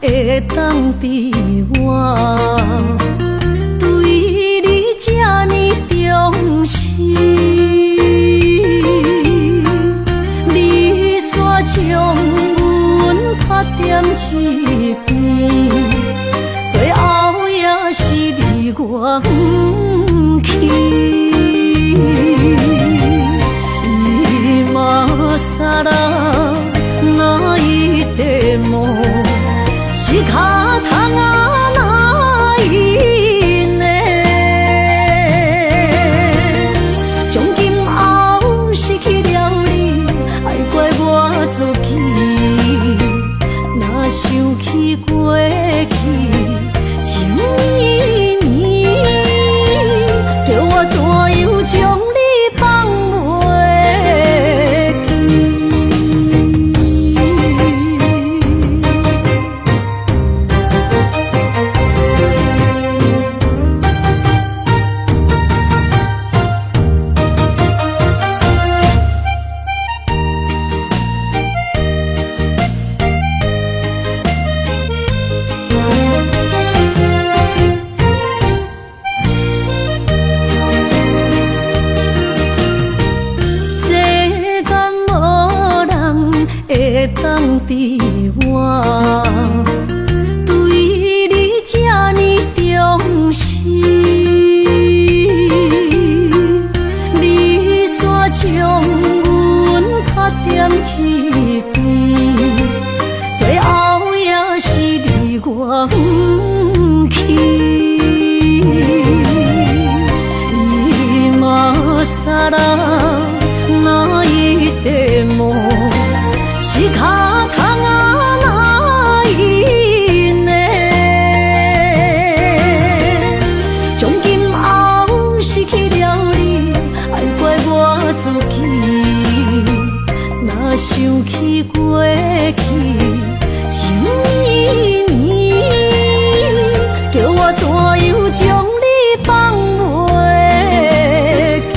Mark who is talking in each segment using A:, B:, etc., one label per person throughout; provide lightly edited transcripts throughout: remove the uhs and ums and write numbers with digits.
A: 會當比我對你這呢重視。你煞將阮拍踮一邊，最後也是離我遠去。今更泣いても仕方がないね。從今後失去了你，愛怪我自己。若想起過去情綿綿，叫我怎樣將你放袂記？世間無人會當比我對你這呢重視。你煞將阮拍踮一邊，最後也是離我遠去。今更泣いても仕方がないね。從今後失去了你，愛怪我自己。若想起過去情綿綿，叫我怎樣將你放袂記？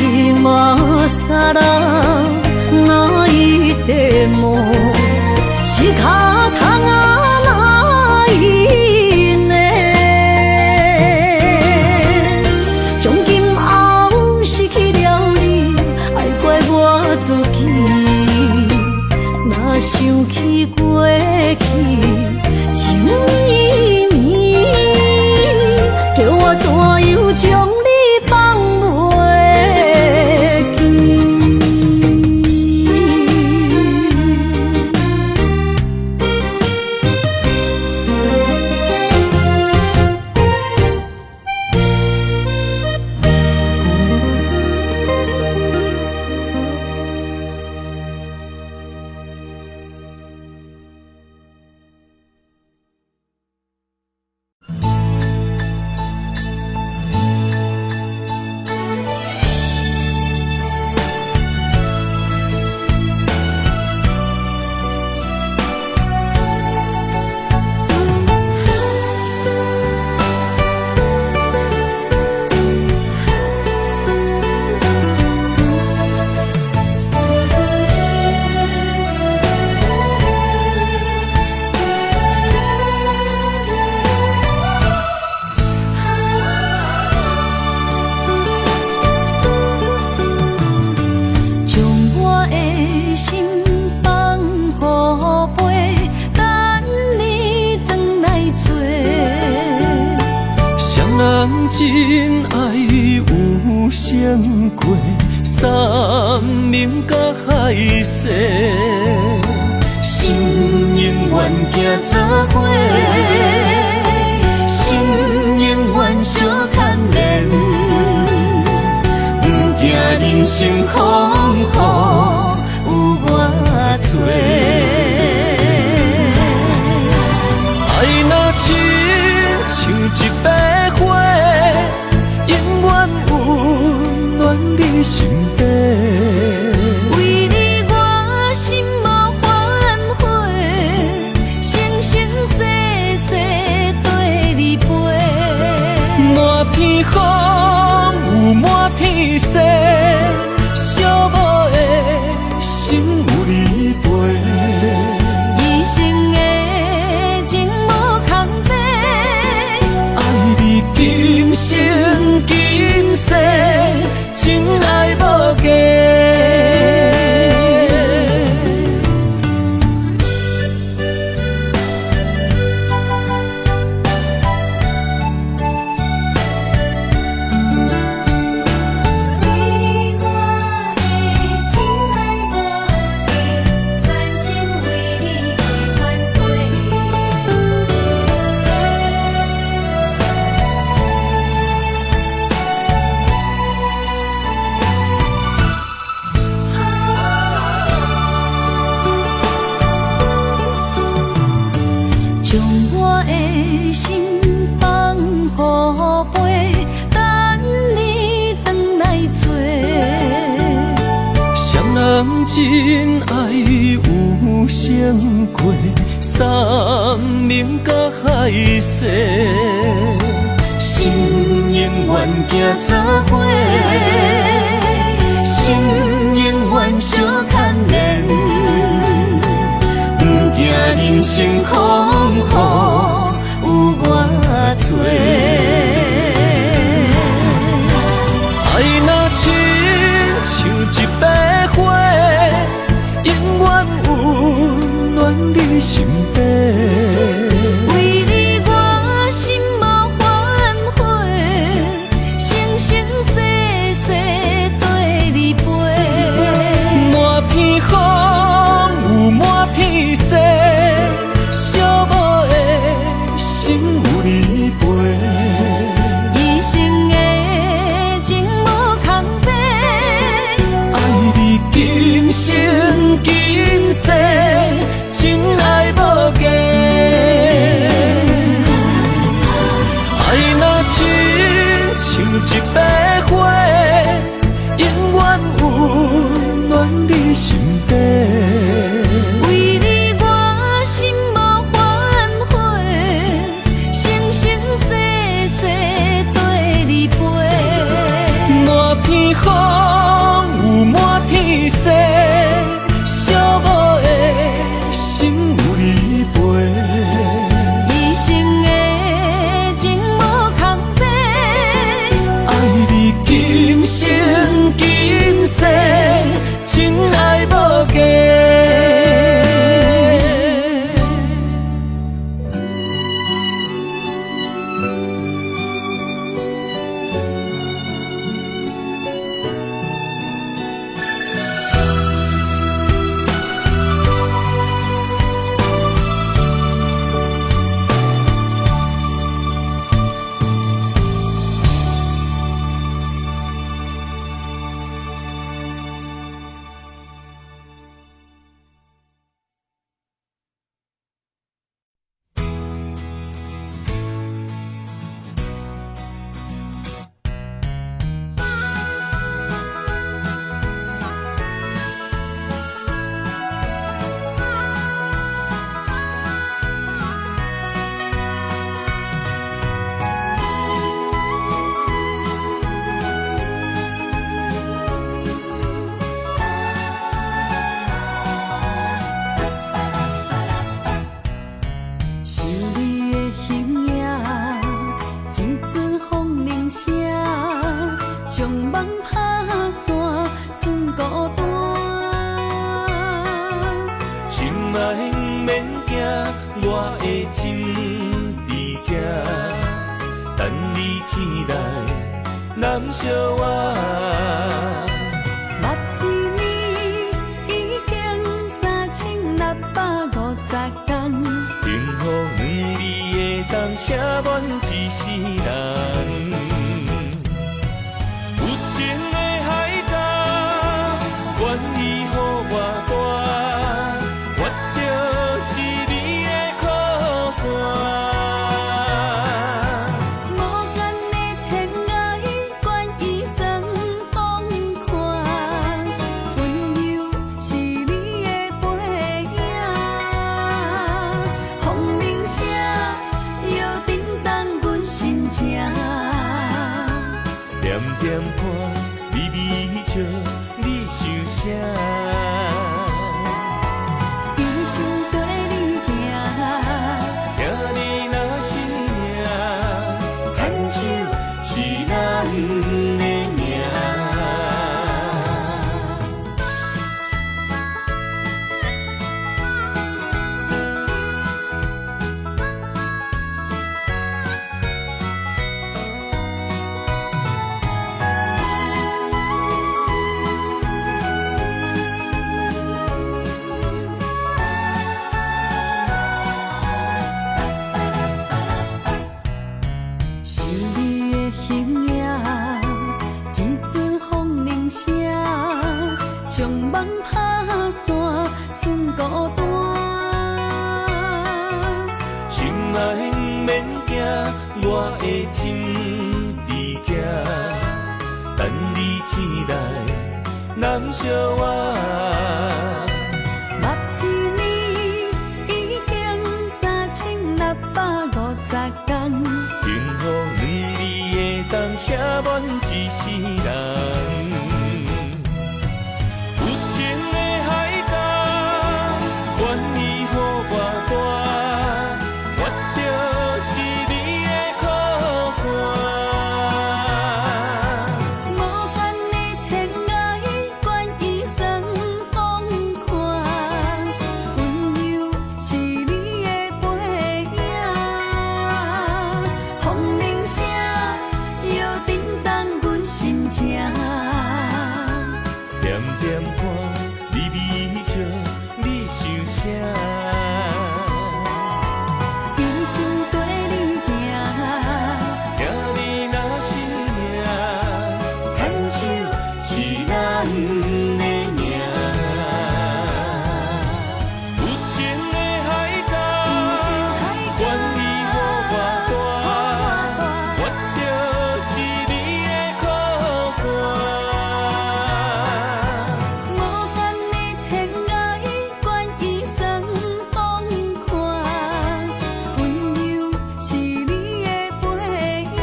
A: 今更泣いても仕方がないね。從今後失去了你，愛怪我自己。若想起過去情綿綿，叫我怎樣將你放袂記？
B: 將我的心放予飞，等你轉來找。
C: 誰人真愛有成過，山盟佮海誓，心永遠行做伙，心永遠相牽連，不驚人生風雨有偌濟。愛若深。心底。
B: 為你我心無反悔，生生世世綴你飛。
C: 滿天風雨滿天星，寂寞的心有你陪。
B: 一生的情無空白，
C: 愛你今生今世，真愛無假。
B: 為你我的情愛無假，全心為你袂反悔。將我的心放予飛，等你轉來揣。
C: 誰人真愛有成過，山盟佮海誓，心永遠行做伙，心永遠相牽連，不驚人生風雨有偌濟。愛若親像一把火，永遠溫暖你心底。
B: 為你我心無反悔，生生世世綴你飛。
C: 滿天風雨滿天星，寂寞的心有你陪。
B: 一生的情無空白，
C: 愛你今生今世，真愛無假。愛若親像一把火，永遠溫暖你心底。
B: 為你我心無反悔，生生世世綴你飛。
C: 滿天風雨滿天星，寂寞的心有你陪。
B: 一生的情無空白，
C: 愛你今生今世，真愛無假。
A: 想你的形影，一陣風鈴聲，將夢拍散，剩孤單。
C: 心愛毋免驚，我的情佇這，等你醒來攬惜我。
A: 目一年已經3650天，
C: 幸福兩字會當寫滿一世人。有情的海角，願意予我大，我就是你的靠山。
A: 無限的天涯，願意算風寒。
C: 点看，微微笑，你想啥？
B: 一生綴你行，
C: 听你若是命，牵手是咱的命。
B: 想你的形影，一阵风铃声，将梦拍散，剩孤单。
C: 心爱毋免惊，我的心伫这，等你醒来，咱相偎。
B: 目一年已经3650天，
C: 幸福两字会当写满一世人。有情的海角，愿意予我带，我就是你的靠山。
B: 无限的天涯，愿意算风看，温柔是你的背影。风铃声又震动阮心情。
C: 点点看，微微笑，你想啥？
B: 一生綴你行，
C: 听你若是命，牵手是咱的命。有情的海角，愿意予我带，我就是你的靠山。
B: 无限的天涯，愿意算风看，温柔是你的背影。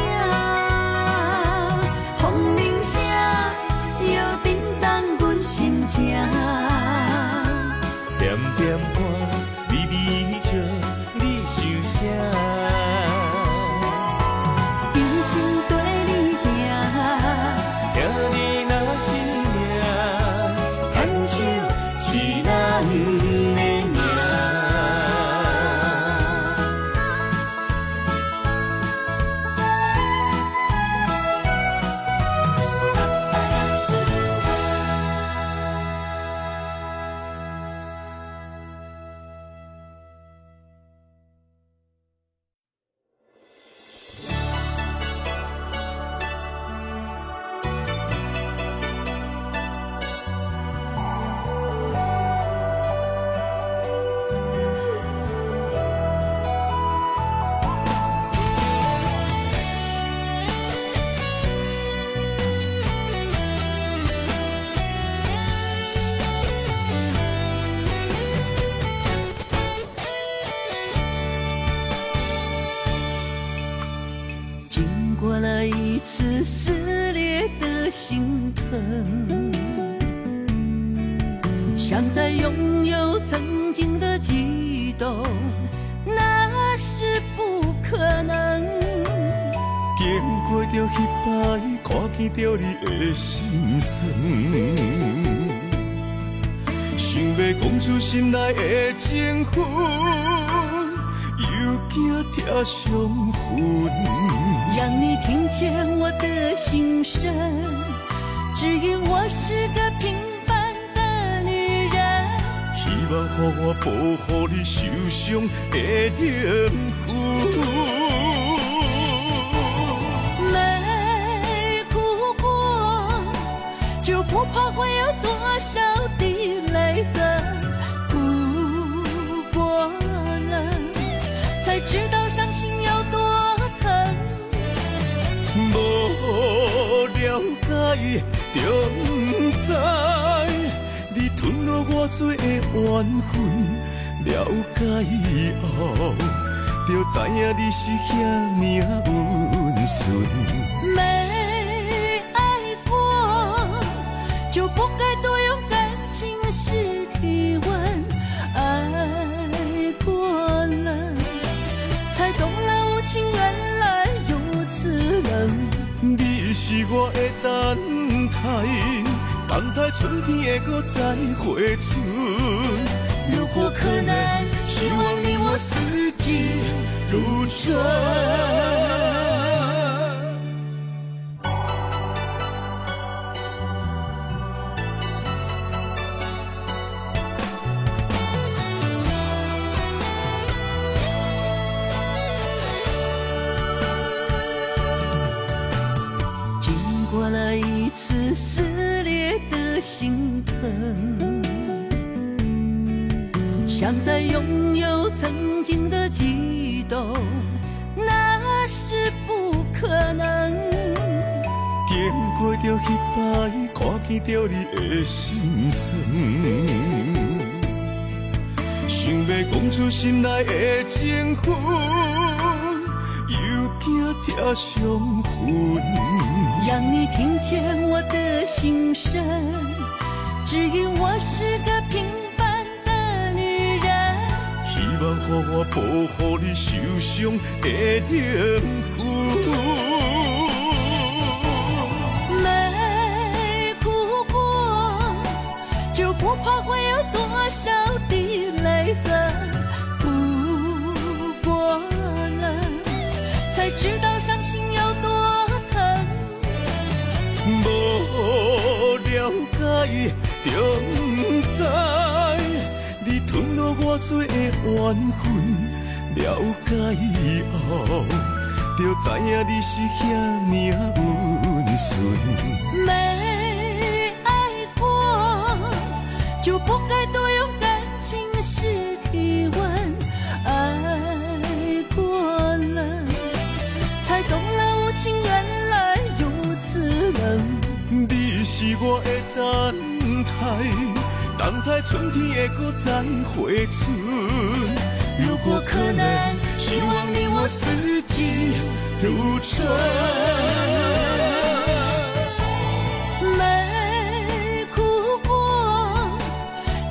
B: 风铃声又震动阮心情。
C: 点点看，微微笑，你想啥？
B: 一生綴你行，
C: 听你若是命，牵手是咱的命。
A: 经过了一次撕裂的心疼，想再拥有曾经的激动，那是不可能。
C: 经过著彼摆，看见著你的心酸，想欲讲出心内的情分，又惊拆伤痕。
A: 让你聽見我的心聲，只因我是個平凡的女人。
C: 希望予我保護你受傷的靈魂。
A: 沒哭過，就不怕會有多少的淚痕。哭過了，才知道傷心有多疼。
C: 無了解就不知，你吞落偌濟的怨恨。了解以後，就知影你是遐爾仔溫順。
A: 沒愛
B: 就不該多用感情試體溫。愛過了，才懂了無情原來如此冷。
C: 你是我的等待，等待春天會閣再回春。如果可能，希望你我四季如春。
B: 經過了一次撕裂的心疼，想再擁有曾經的激動，那是不可能。
C: 經過著彼擺，看見著你的心酸，想欲講出心內的情分，又驚拆傷痕。
B: 讓你聽見我的心聲，只因我是個平凡的女人。
C: 希望予我保護你受傷的靈魂。
B: 沒哭過，就不怕會有多少的淚痕。哭過了，才知道傷心有多疼。
C: 無了解就不知，你吞落偌濟的怨恨，了解以後，就知影你是遐爾溫順。
B: 沒愛過，就不該多用感情試體溫。愛過了，才懂了無情原來如此冷。
C: 你是我的等待，等待春天會閣再回春。如果可能，希望你我四季如春。
B: 沒哭過，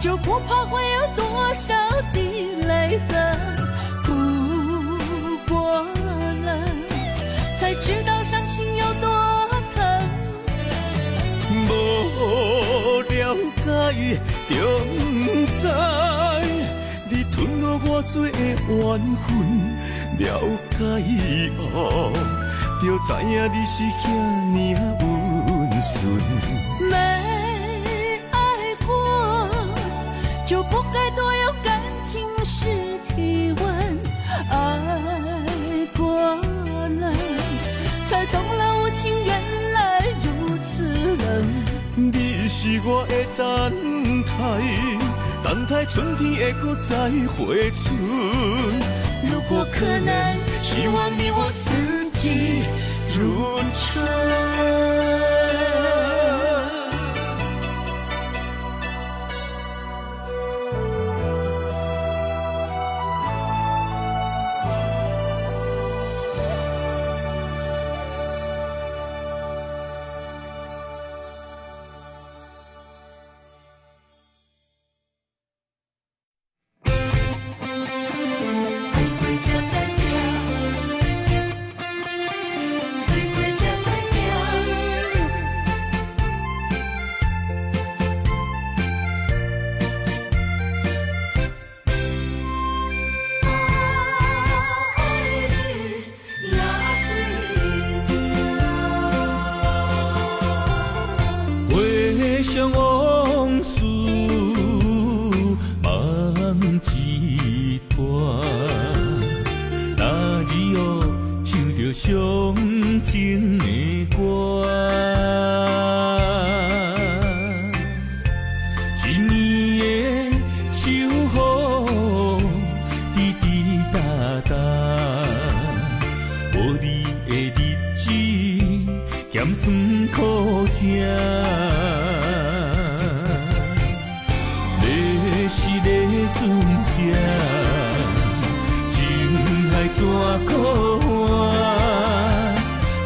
B: 就不怕會有多少的淚痕。哭過了，才知道傷心有多疼。
C: 無了解就不知，你吞落偌濟的怨恨，了解以後，就知影你是遐爾溫順。
B: 沒愛過，就不該多用感情試體溫。愛過了，才懂了無情原來如此冷。
C: 你是我的等待，等待春天會閣再回春。如果可能，希望你我四季如春。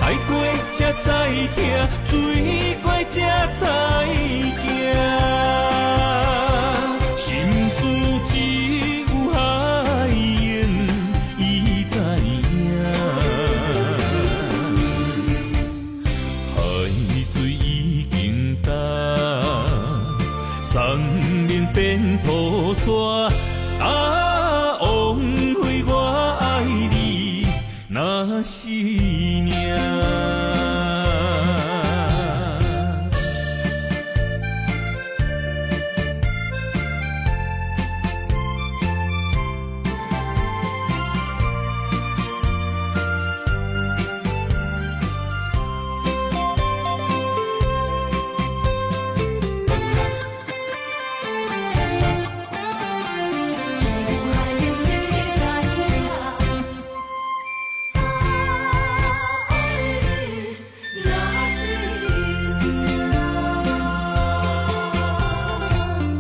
D: 愛過才知疼，水過
C: 才知行。心事只有海湧伊知影。海水已經乾，山盟變土沙。啊，枉費我愛你，若是命。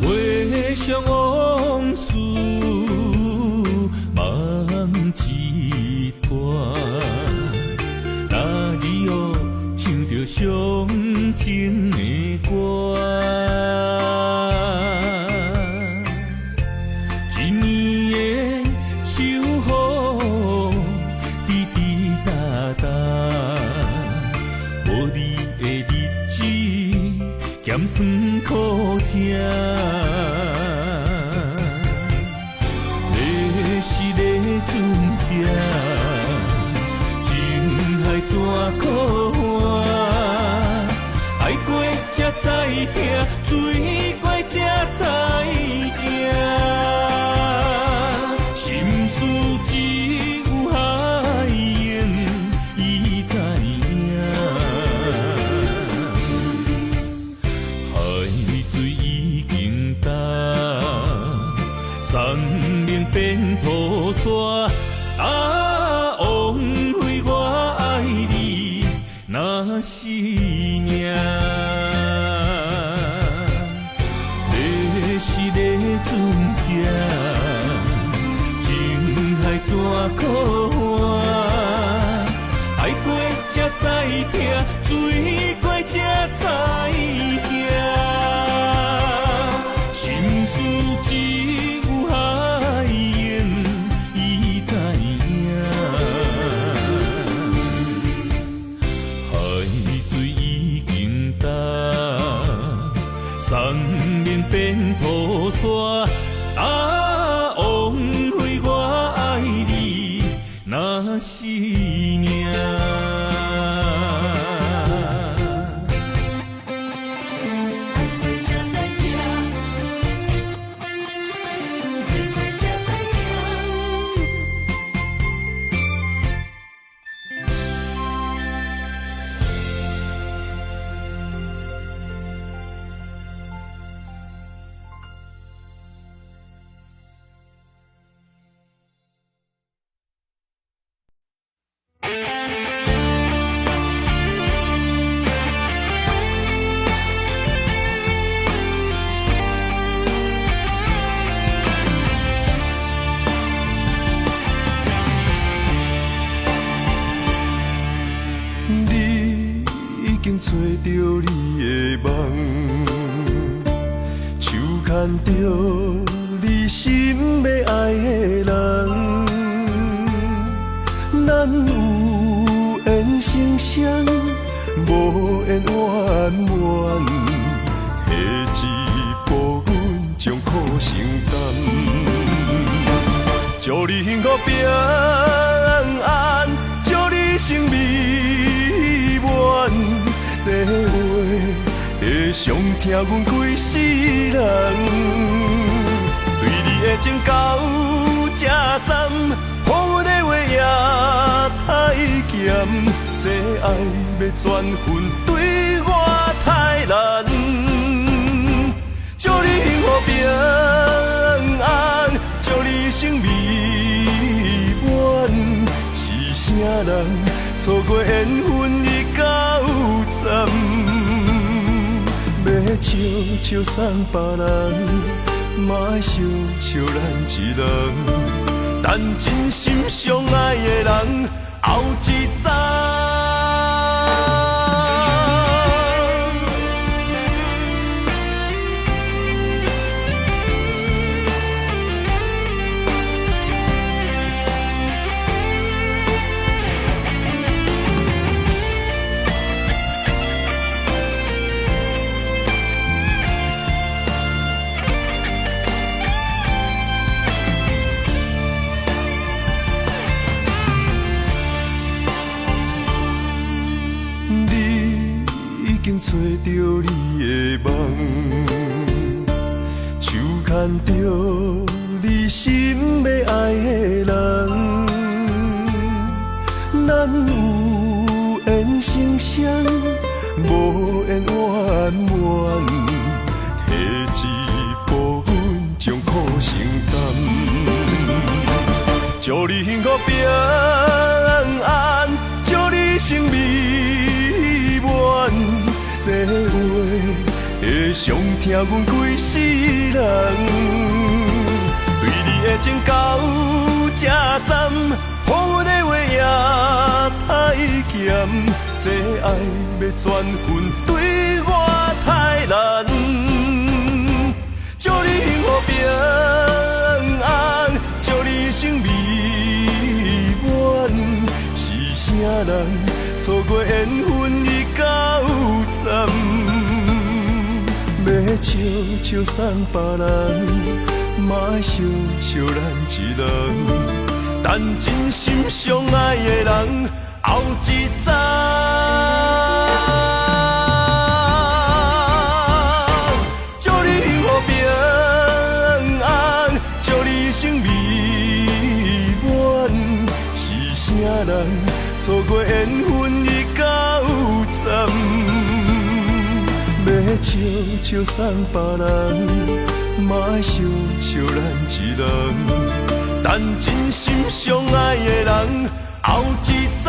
C: 回想往事，梦一团。那日哦，唱著伤情的歌，一暝的秋雨，滴滴答答，无你的日子，咸酸苦食。你是咧船只，情海怎可换？爱过才知疼，醉过才知行。心事只有海湧伊知影。海水已經乾，山盟變土沙。啊，枉費我愛你，若是命。你是咧船只，情海怎可换？愛過才知疼，醉過才知行。心事只有海湧伊知影。海水已經乾，山盟變土沙。啊，枉費我愛你，若是命。
B: 愛過才知疼，醉過才知行。
D: 你已經揣著你的夢，手牽著你心欲愛的人，咱有緣成雙，無緣圓滿，提一步阮將苦承擔，祝你幸福平安，祝你生美滿。這話會傷疼阮規世人。對你的情到這站，予阮的話也太鹹。這愛欲轉分對我太難。祝你幸福平安，祝你生美滿。是啥人錯過緣分已到站？欲笑笑送別人，嘛愛惜惜咱一人。等真心相愛的人後一站。揣著你的夢，手牽著你心欲愛的人，咱有緣成雙，無緣圓滿，提一步阮將苦承擔。祝你幸福平安，祝你生美滿。這話會傷疼阮規世人。對你的情到這站，予阮的話也太鹹。這愛欲轉分對我太難。祝你幸福平安，祝你生美滿。是啥人錯過緣分已到站？欲笑笑送別人，嘛愛惜惜咱一人。等真心相愛的人後一站。祝你幸福平安，祝你生美滿。是啥人錯過緣分已到站？欲笑笑送別人，嘛愛惜惜咱一人。等真心相愛的人後一站。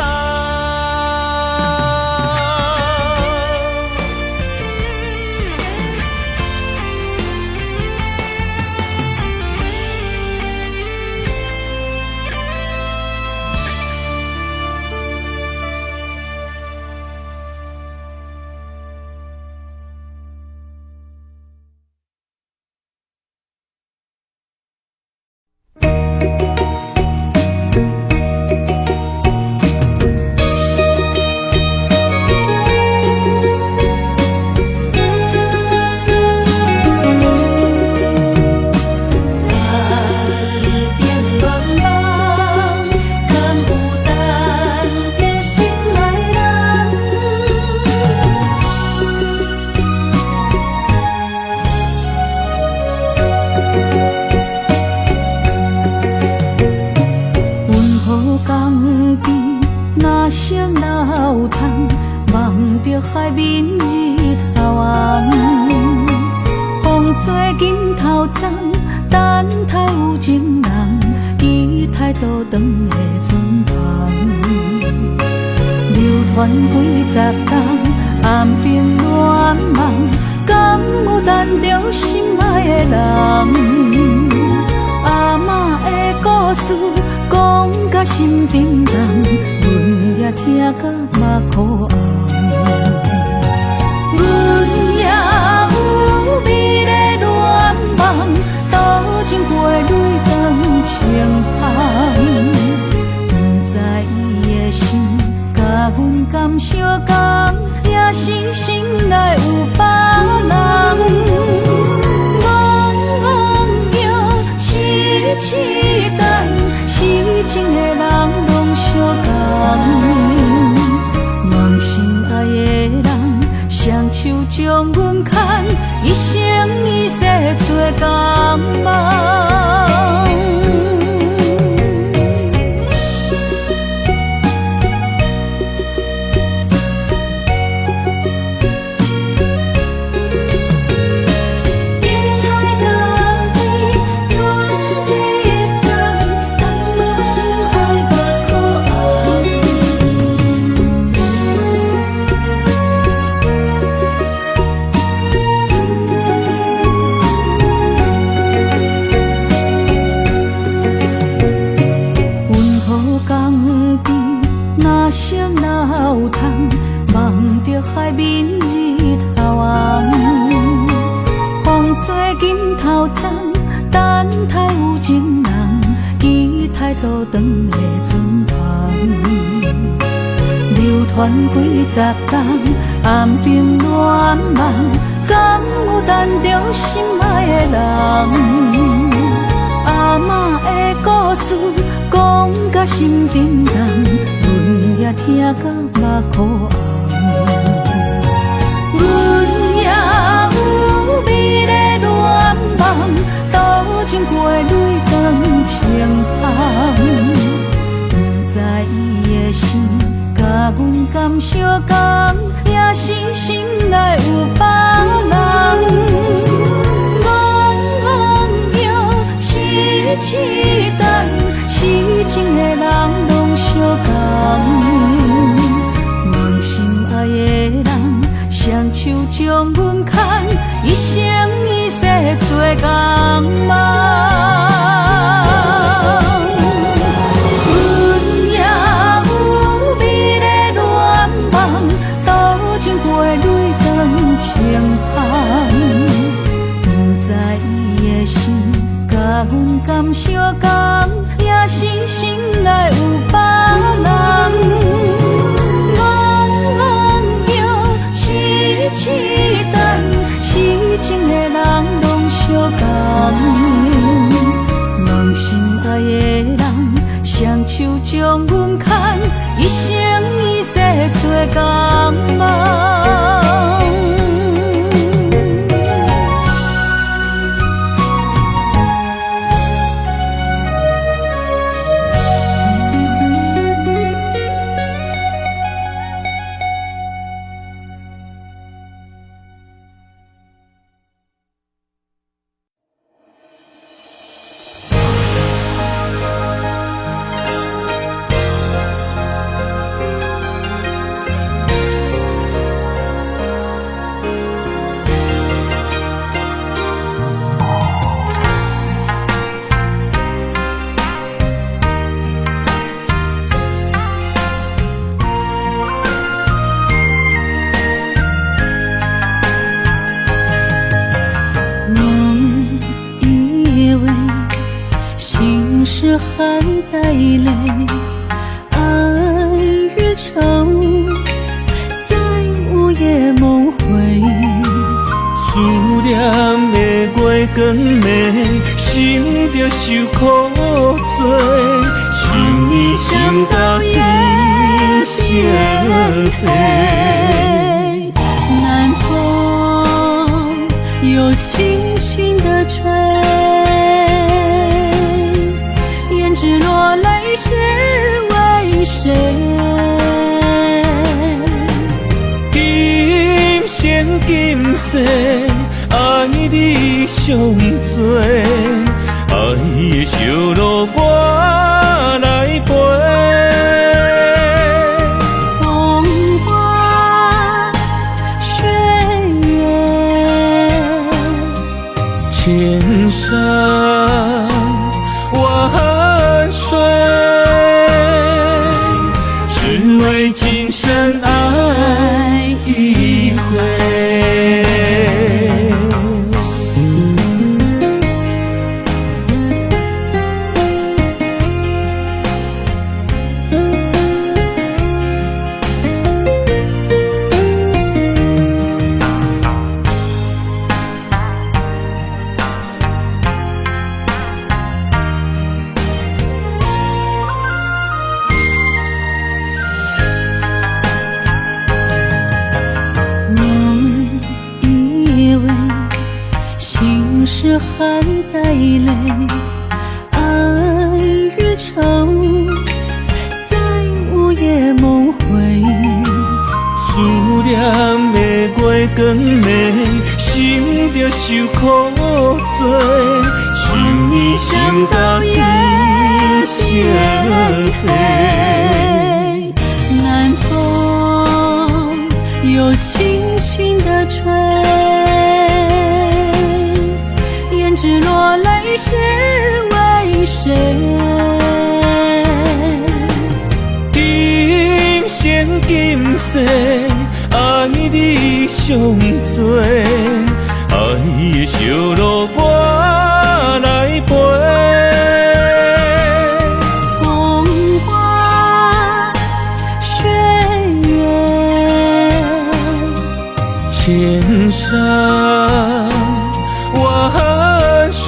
B: 心沉重，阮也疼甲目眶紅。阮
A: 清芳。不知伊的心佮阮敢相仝，抑是心内有別人。戆戆叫，痴痴等，痴情的人攏相仝。问心愛的人，雙手將阮牽，一生一世做共夢。阮也有美麗願望，斗陣陪淚當清芳。不知伊的心佮阮敢相仝，抑是心內有別人。戆戆叫，痴痴等，痴情的人攏相仝。問心愛的人，雙手將阮牽，一生一世做共夢。
B: 夢以為心事含帶淚，愛與愁在午夜夢回。
C: 思念的月光暝，心著受苦罪，想你想到天色黑。
B: 南風又輕輕地吹，胭脂落淚是為誰？
C: 今生今世愛你上濟，愛的燒爐我來陪。
B: 風花雪月，
C: 千山萬水，只為今生愛一回。
B: 夢以為心事含帶淚，愛與愁在午夜夢回。
C: 思念的月光暝，心著受苦罪，想你想到天色黑。
B: 南風又輕輕地吹，胭脂落淚是為誰？
C: 今生今世愛你上濟，愛的燒爐我來陪。
B: 風花雪月，
C: 千山萬水，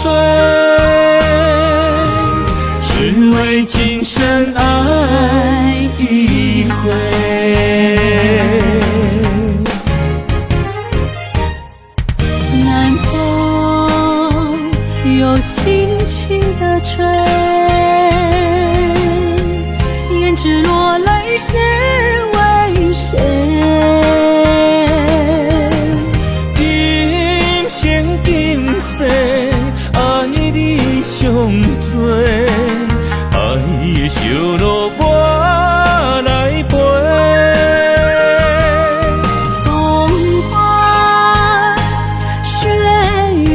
C: 只為今生愛一回。
B: 南風又輕輕地吹，是為誰？
C: 今生今世愛你上濟，愛的燒爐我來陪。
A: 風花雪月，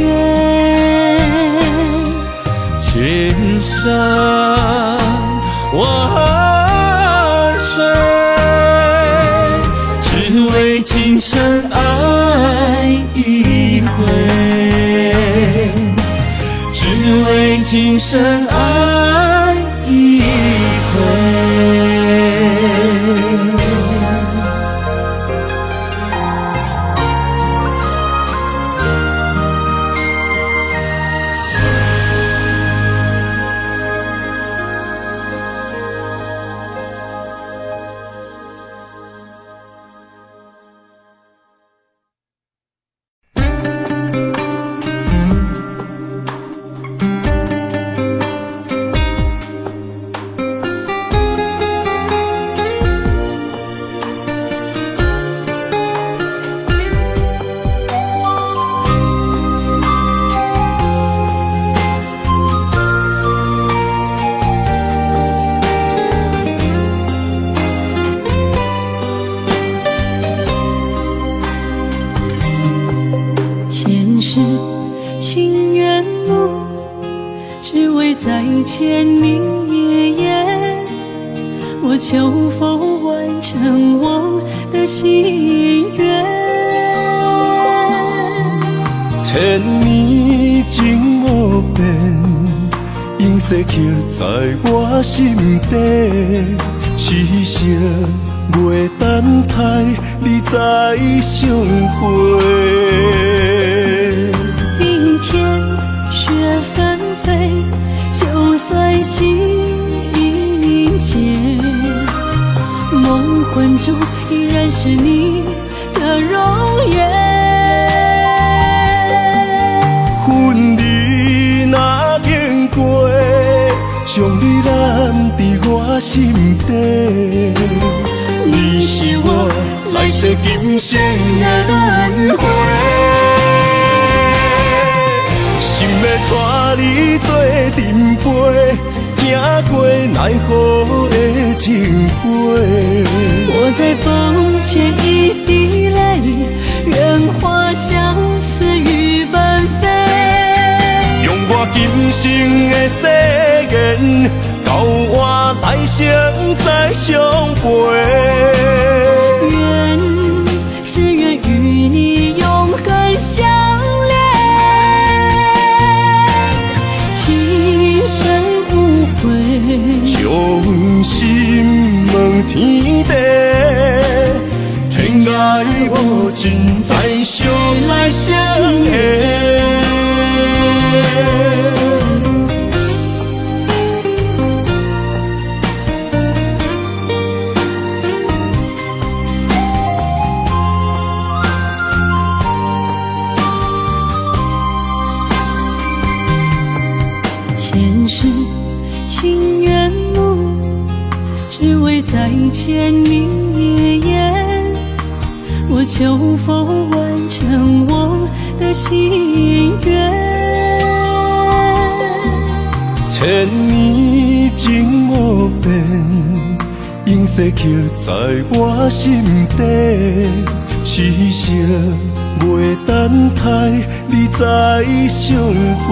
C: 千山萬水，只為今生愛一回，只為今生愛一回。
B: 前世情緣路，只為再見你一眼。我求佛完成我的心願。
D: 千年情無變，永世刻在我心底。痴心袂等待你再相會。
B: 冰天雪紛飛，就算心已凝結，夢魂中依然是你的容顏。
D: 分離若經過，將你攬佇我心底。
B: 你是我
D: 來世今生的輪迴，心欲帶你做陣飛，行過奈何的情花。
B: 我在風前一滴淚，願化相思雨般飛。
D: 用我今生的誓言，到換來生再相陪。
B: 願只願與你永恆相戀，情深無悔。
D: 將心問天地，天涯無盡，再相愛相下。
B: 前世情緣路，只為再見你一眼。我求佛完成我的心願。
D: 千年情無變，永世刻在我心底。痴心袂等待你再相會。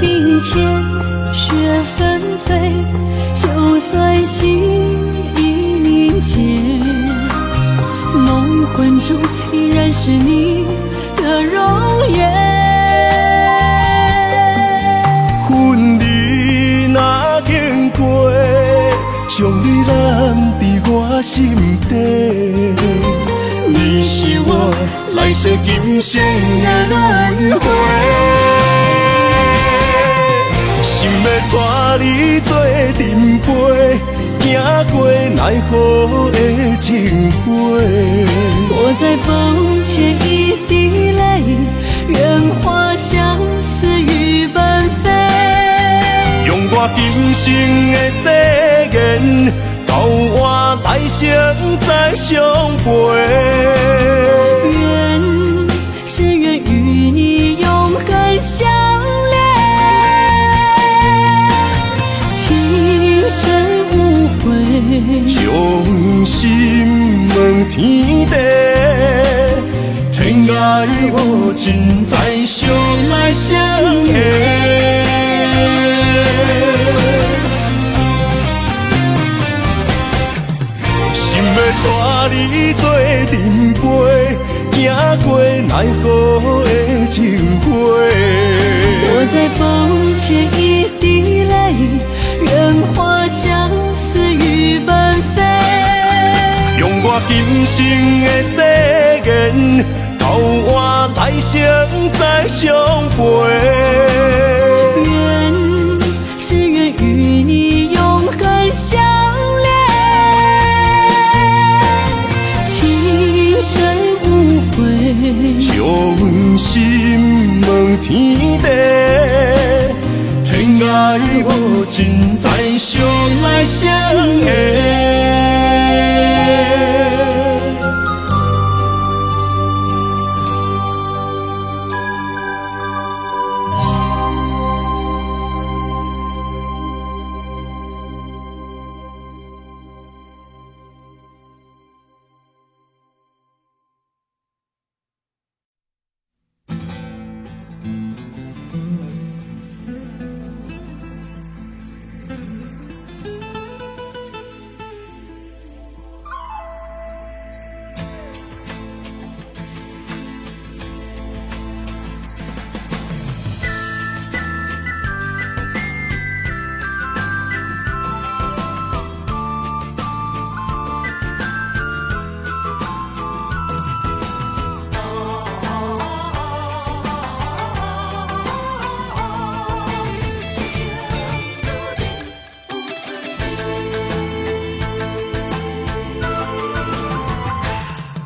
B: 冰天雪紛飛，就算心已凝結，夢魂中依然是你的容顏。
D: 分離若經過，將你攬佇我心底。
B: 你是我
D: 來世今生的輪迴，心欲帶你做陣飛，行過奈何的情花。
B: 我在風前一滴淚，願化相思雨般飛。
D: 用我今生的誓言，到換來生再相陪。
A: 願，只願與你永恆相戀，情深無悔。
D: 將心問天地，天愛無盡，再相來相下。心欲帶你做陣飛，行過奈何的情花。
A: 我在風前一滴淚，願化相思雨般飛。
D: 用我今生的誓言，到換來生再相陪。
A: 願，只願與你永恆相戀，情深無悔。
D: 將心問天地，天愛無盡，再相來相下。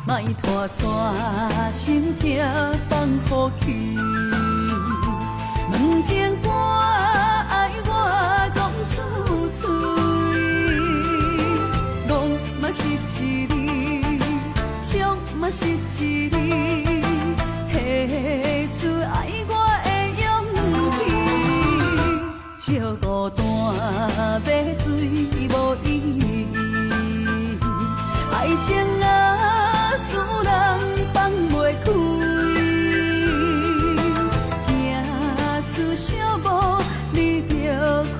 B: 莫拖沙，心痛放予去。问情歌愛我講出嘴，戇嘛是一字，笑嘛是一字，提出愛我的勇氣。借孤單買醉無意義，愛情啊，使人放袂開，行出小步，你就看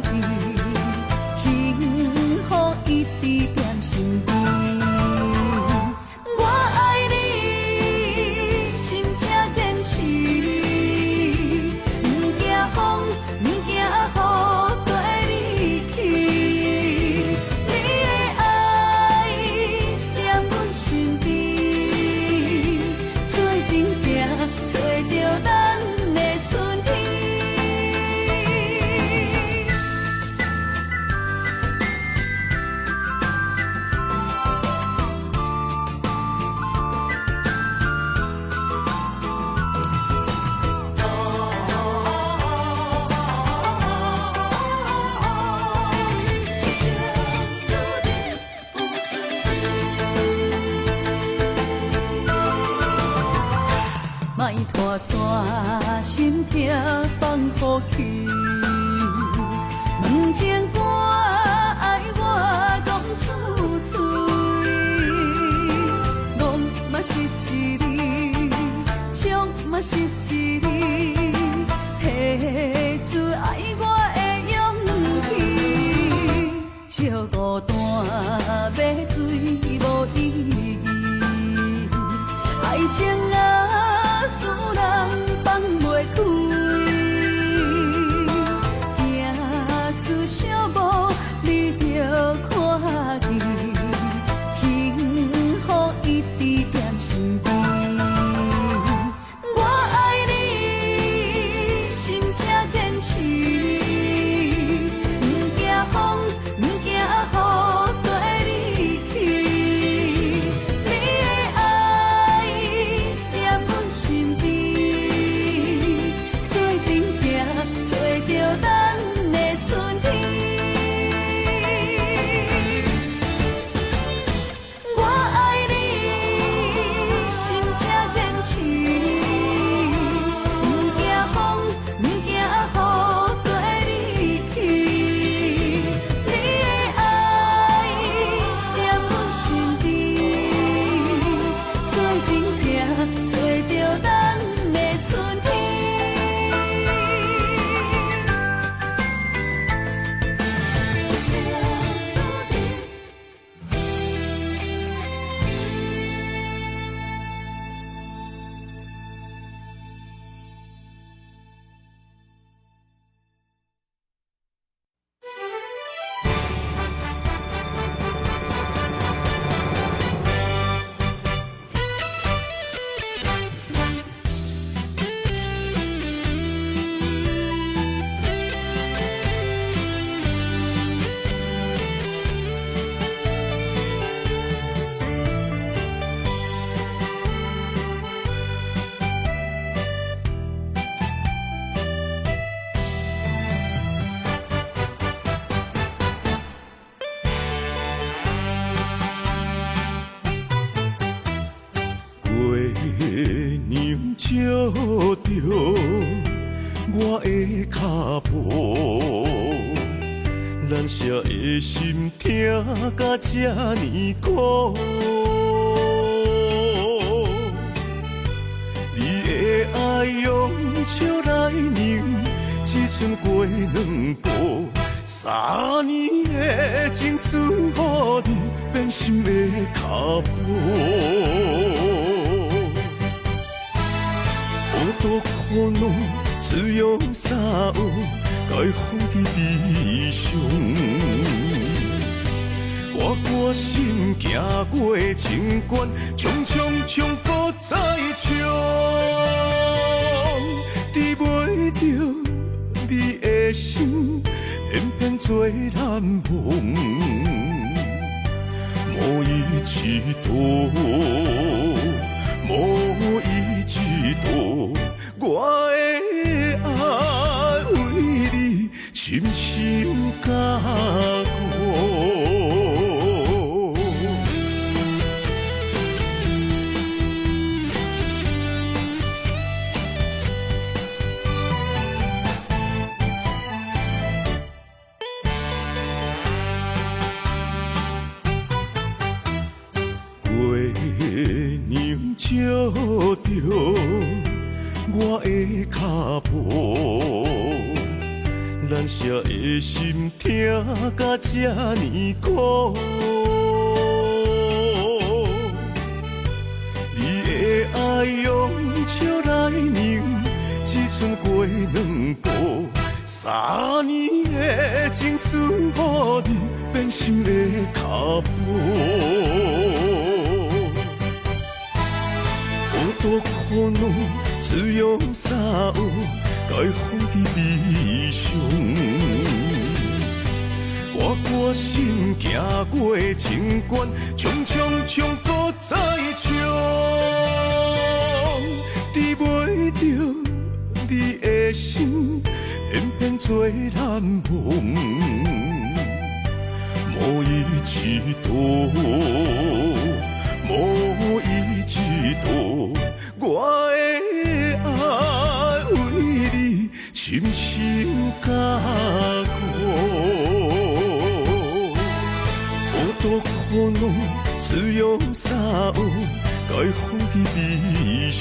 B: 見，幸福一直踮身邊。我愛你，心才堅持，毋驚風，毋驚雨，綴你去。你的愛踮阮身邊，做陣行，揣著咱的春天。莫拖沙，心痛放予去。问情歌愛我講出嘴，戇嘛是一字，笑嘛是一字，提出愛我的勇氣。借孤單買醉無意義，愛情啊，使人放袂開，行出小步，你就看見，幸福一直踮身邊。我愛你，心才堅持，毋驚風，毋驚雨，綴你去。你的愛踮阮
D: 照著我的跤步，难舍的心疼甲这呢苦。你的爱用笑来让，只剩过两步。三年的情丝予你变心的脚步。有多苦恼，只有沙乌解放的悲伤。我决心行过情关，冲冲冲，阁再冲，治袂著你的心，偏偏做难忘。无意之徒，无意之徒，我的爱为你深深加固。月娘照著我的脚步，难舍的心疼甲这呢苦。你的爱用笑来让，只剩过两步。三年的情丝予你变心的脚步。有多苦恼，只有沙乌解放的悲伤。我决心行过情关，冲冲冲，阁再冲，治袂著你的心，偏偏做难忘。无意之徒，无意之徒，我的爱为你深深加固。有多苦恼，只有沙乌解放的悲伤。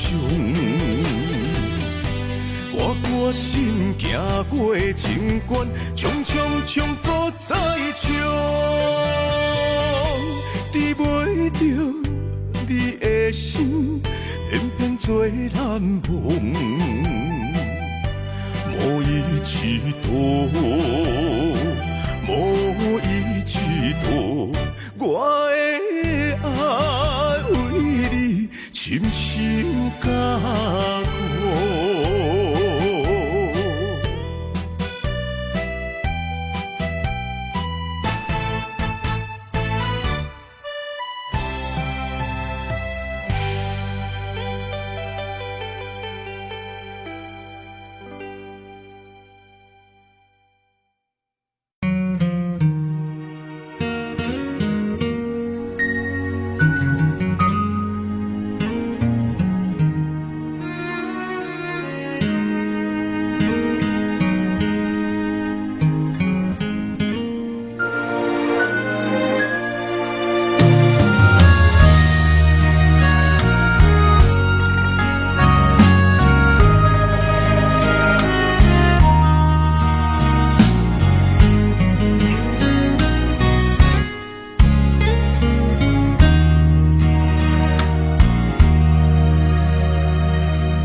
D: 我决心行过情关，冲冲冲，阁再冲，治袂著你的心，偏偏做难忘。无意之徒，无意之徒，我的爱为你深深加固。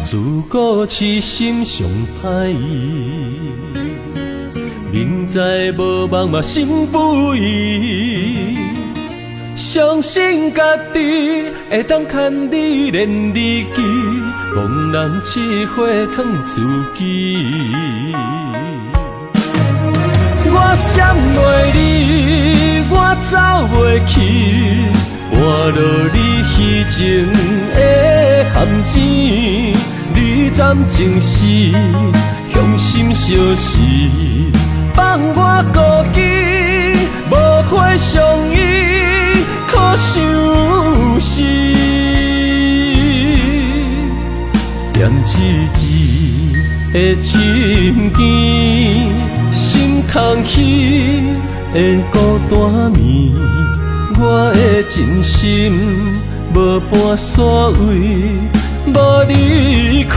C: 自古痴心上歹，明知无梦嘛心不移，相信家己会当牵你连日记，戆人试火烫自己。我闪袂你，我走袂去，活落你虚情的陷阱。你暂情时，雄心相惜，放我孤枝，无花相依，可相思。点痴一个深更，心空虚的孤单暝，我的真心无半煞位，无离开。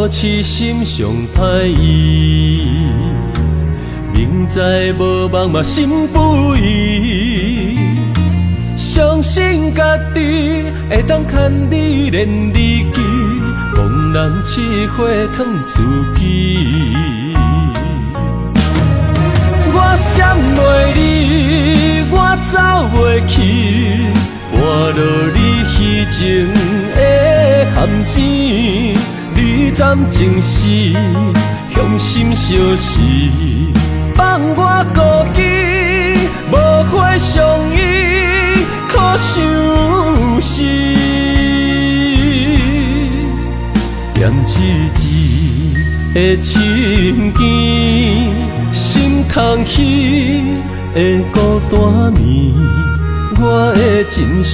C: 痴心上歹医，明知无梦嘛心不移，相信家己会当牵你连日记，戆人痴花藏自己。我闪袂离，我走袂去，换落你虚情的陷阱。你怎情是雄心相惜，放我孤枝，无花相依，可相思。念痴一个深更，心空虚的孤单暝，我的真心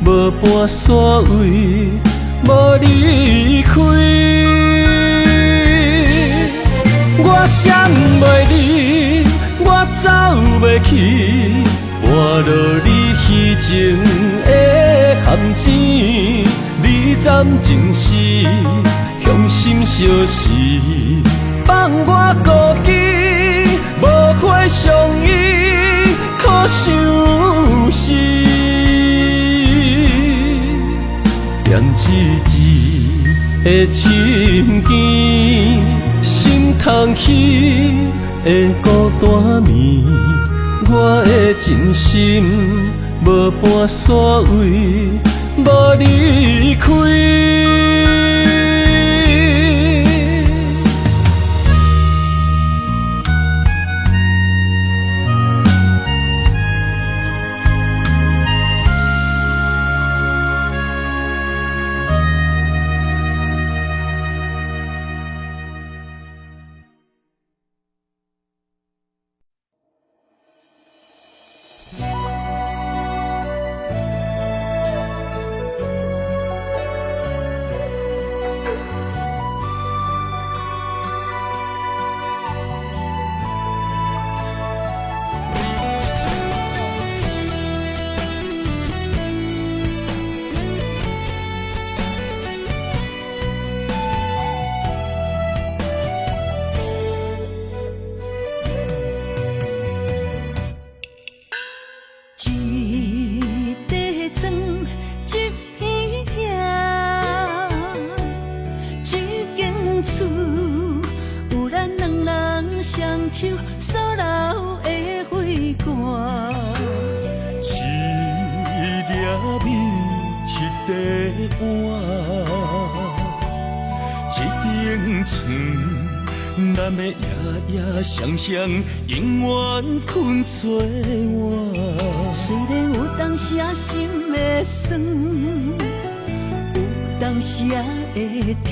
C: 无半煞位。无离开，我闪袂离，我走袂去，换落你虚情的陷阱。你怎情是雄心相惜，放我孤枝，无花相依，可相思。念痴一个深更，心空虚的孤单暝，我的真心无半煞位，无离开。
D: 永远困做伴。
B: 虽然有当时仔心会酸，有当时仔会疼，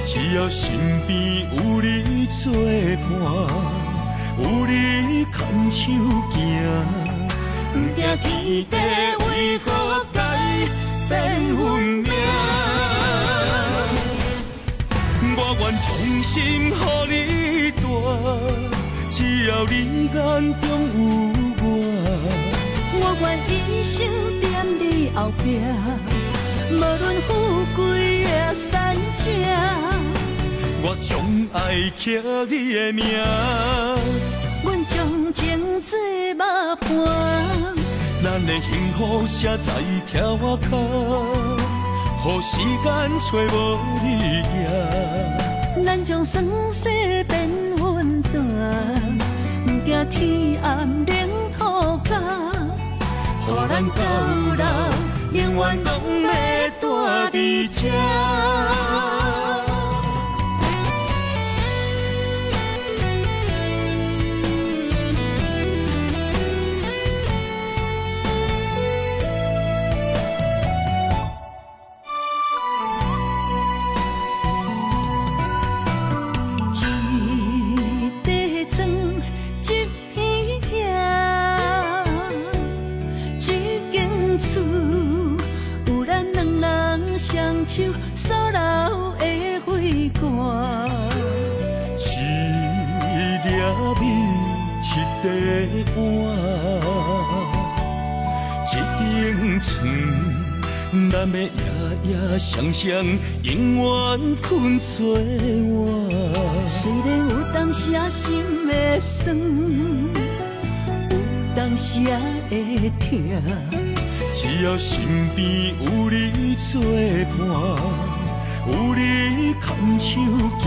D: 只要身边有你作伴，有你牵手行，不惊天地为何改变运命。我愿将心予你带，只要你眼中有我。
B: 我愿一生踮你后壁，无论富贵抑散赤，
D: 我将爱刻你的名。
B: 阮将情做马伴，
D: 咱的幸福写在柱仔跤，予时间揣无你影。
B: 咱將酸澀變溫泉，毋驚天暗冷土跤，
C: 予咱到老，永遠攏欲蹛佇這。
B: 一塊磚，一片瓦，這間厝有咱兩人雙手所留的血汗。
C: 一粒米，一塊碗，這間床，咱欲夜夜双雙，永遠睏做伴。
B: 雖然有當時仔心會酸，有當時仔會疼，
C: 只要身邊有你作伴，有你牽手行，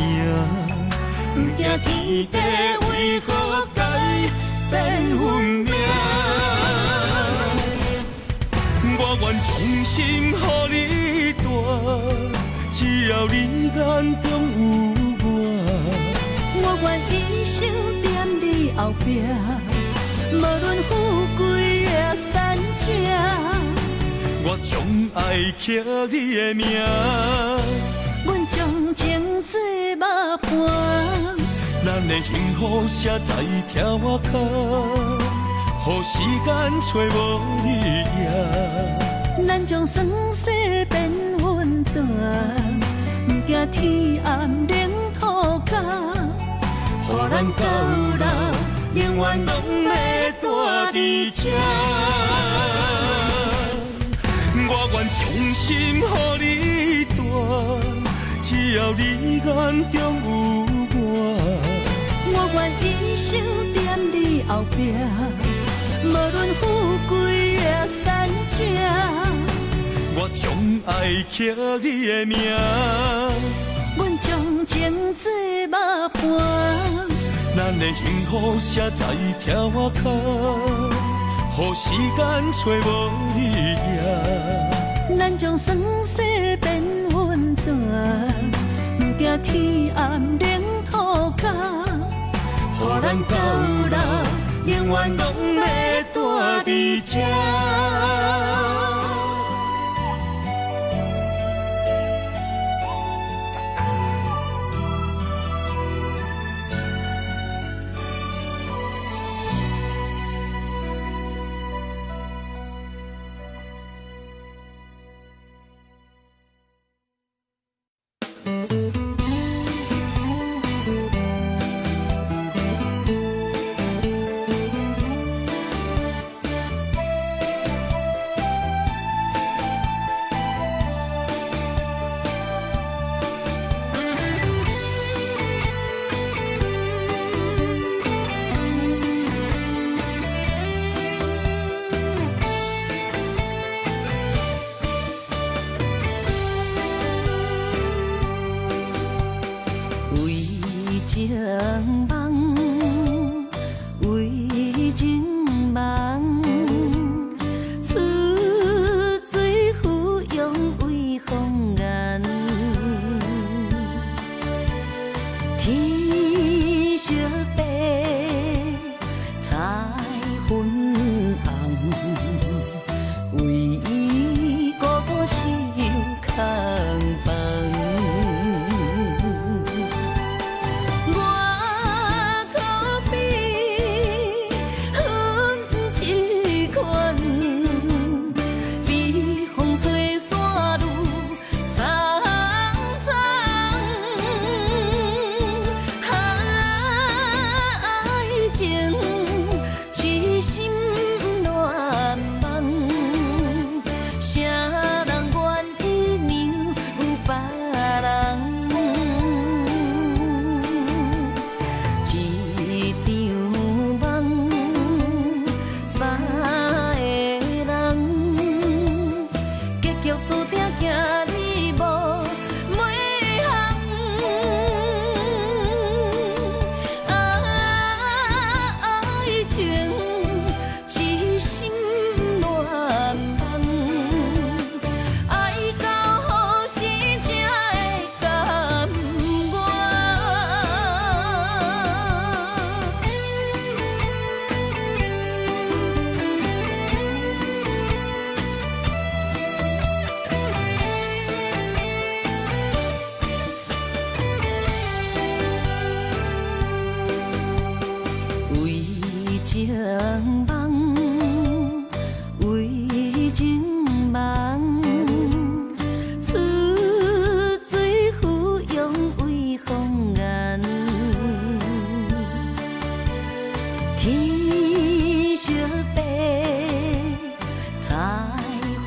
C: 毋驚天地為何改變運命。我願將心予你蹛，只要你眼中有我。
B: 我願一生踮你後壁，無論富貴抑散赤。
C: 我將愛刻你的名，
B: 阮將情做肉伴。
C: 咱的幸福寫在拆外口，予時間揣無你影。
B: 咱將酸澀變溫泉，毋驚天暗冷土跤，
C: 予咱到老，永遠攏欲蹛佇這。我願將心予你蹛，只要你眼中有我。
B: 我願一生踮你後壁，無論富貴抑散赤。
C: 我將愛刻你的名，
B: 阮將情做肉伴。
C: 咱的幸福寫在拆外口，予時間揣無你影。
B: 咱將酸澀變溫泉，毋驚天暗冷土跤，
C: 予咱到老，永遠攏欲蹛佇這。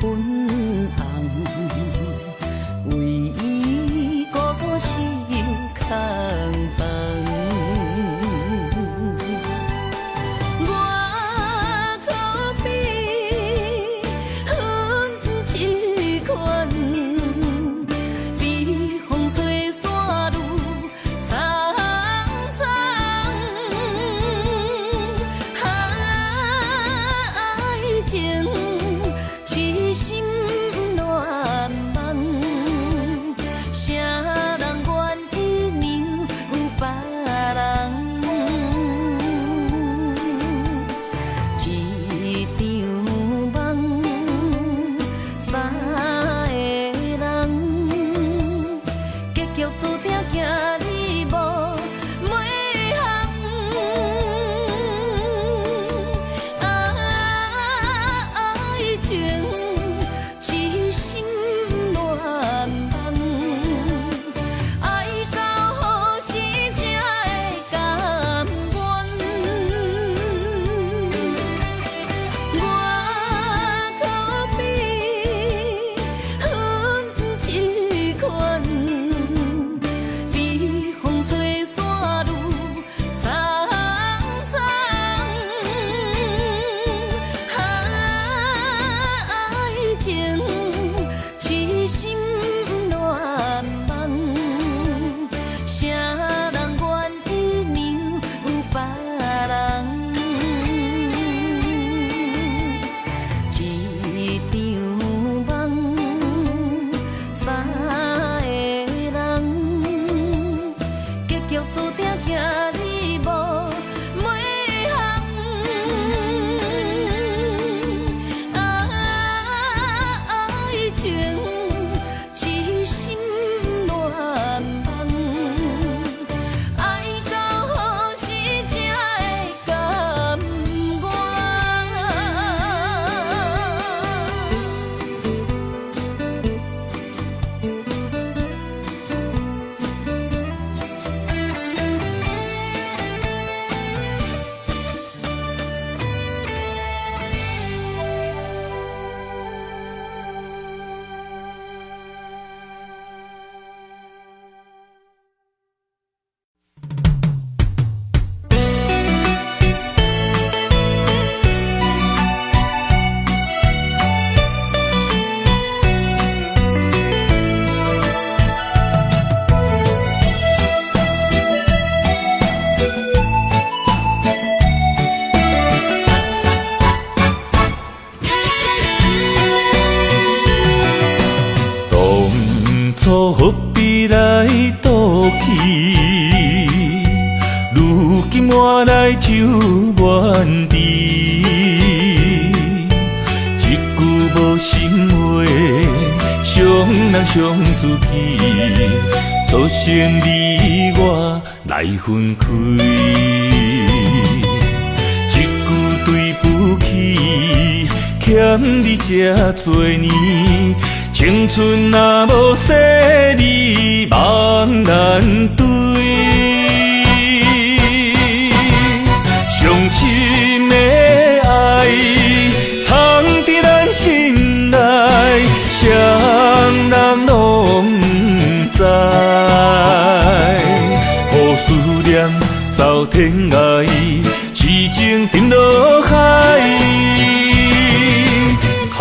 A: 粉紅，為伊孤孤心空房。我可比云一款，比風吹散愈蒼蒼。愛情痴心亂夢，誰人願意讓別人？一場夢，三个人，結局注定行你無每項。愛情痴心亂夢，愛到何時才會甘願？我可比云一款，比風吹散愈蒼蒼。愛情痴心亂夢，誰人願意讓別人？一場夢，三個人，結局注定行你無每項。愛情痴心亂夢，愛到何時才會甘願？
C: 當初何必來賭氣？如今換來酒滿池。一句無心話，傷人傷自己，造成你我來分開。一句對不起，欠你這多年。青春若無細膩，夢難追。上深的愛，藏佇咱心內，啥人攏不知。予思念走天涯，痴情沉落海。假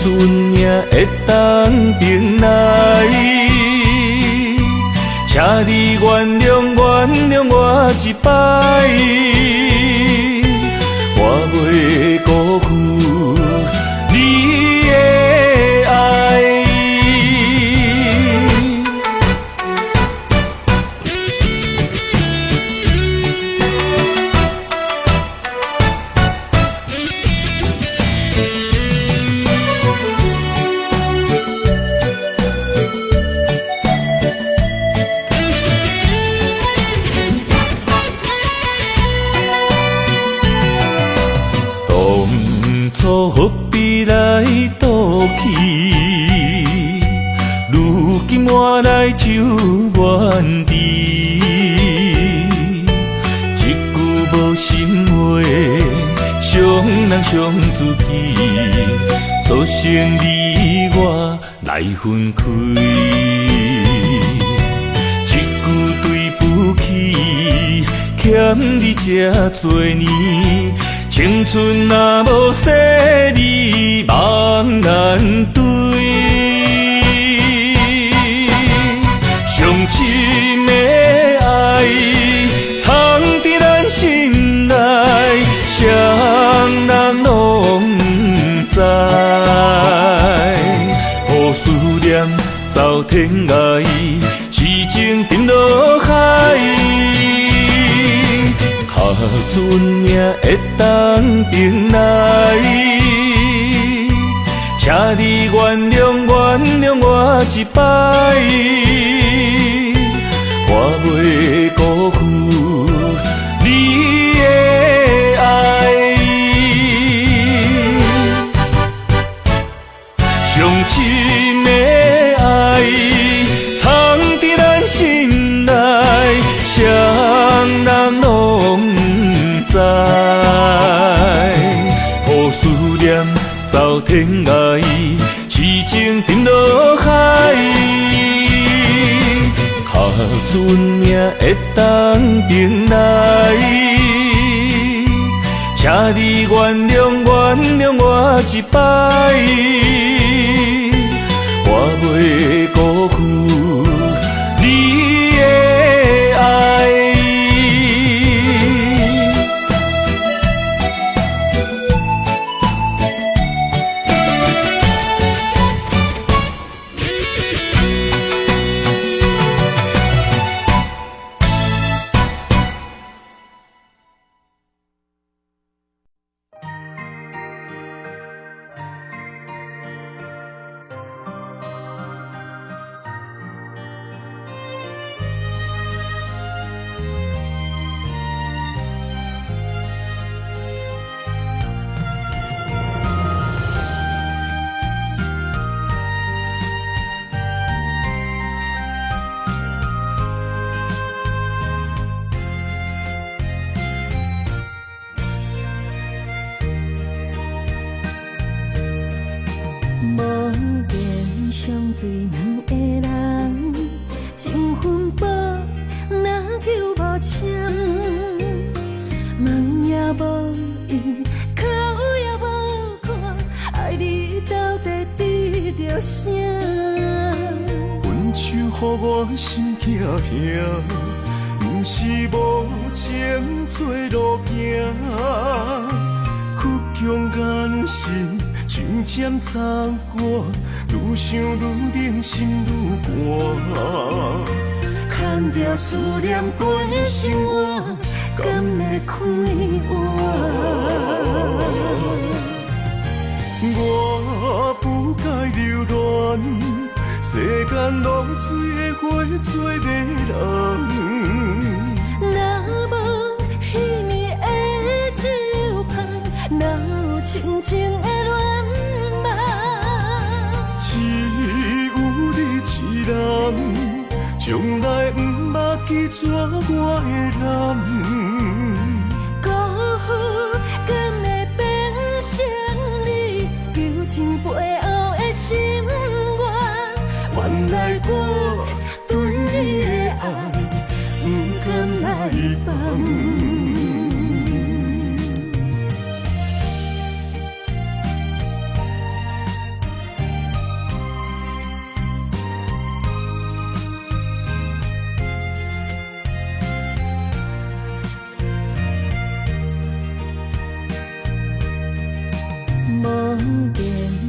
C: 使命會當重來，請你原諒原諒我一擺，我袂辜負你的愛。當初何必來賭氣？如今換來酒滿池。一句無心話，傷人傷自己，造索性你我來分開。一句對不起，欠你這多年，青春若無細膩，夢難追。上深的愛，藏佇咱心內，啥人攏不知。予思念走天涯，痴情沉落海。敲孙命會當轉來，請你原諒原諒我一擺，我袂辜負你的愛。上深的愛，藏佇咱心內，啥人攏不知。予思念走天涯，痴情沉落海。敲孙命會當轉來，請你原諒原諒我一擺，我袂辜負你的愛。
A: 無言相對兩個人，情分薄，若求無簽，問也無應，哭也無看，愛你到底得著啥？
D: 分手予我心痛痛，不是無情做路行，倔強眼神像針插我，愈想愈冷心愈寒。
A: 牵著思念规生活，敢會快活？
D: 我不該留戀，世間落水的花做迷人。
A: 若無彼暝的酒香，哪有深情的恋梦？
D: 只有你一人，從來毋捌拒絕我的人。
A: 辜負敢會變成你求情背後的心願？
D: 原來我對你的愛，不甘來放。
A: 無言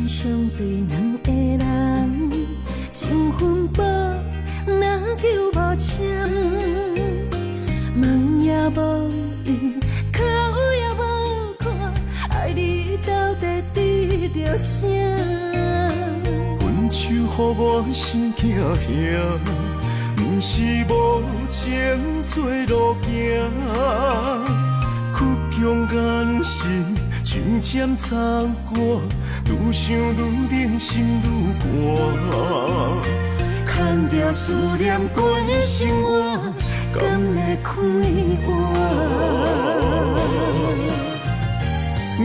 A: 相對兩個人，情分薄，若求無簽，問也無應，哭也無看，愛你到底得著啥？
D: 分手予我心痛痛，不是無情做路行，倔強眼神像針插我，愈想愈冷心愈寒。
A: 牵著思念规生活，敢會快活？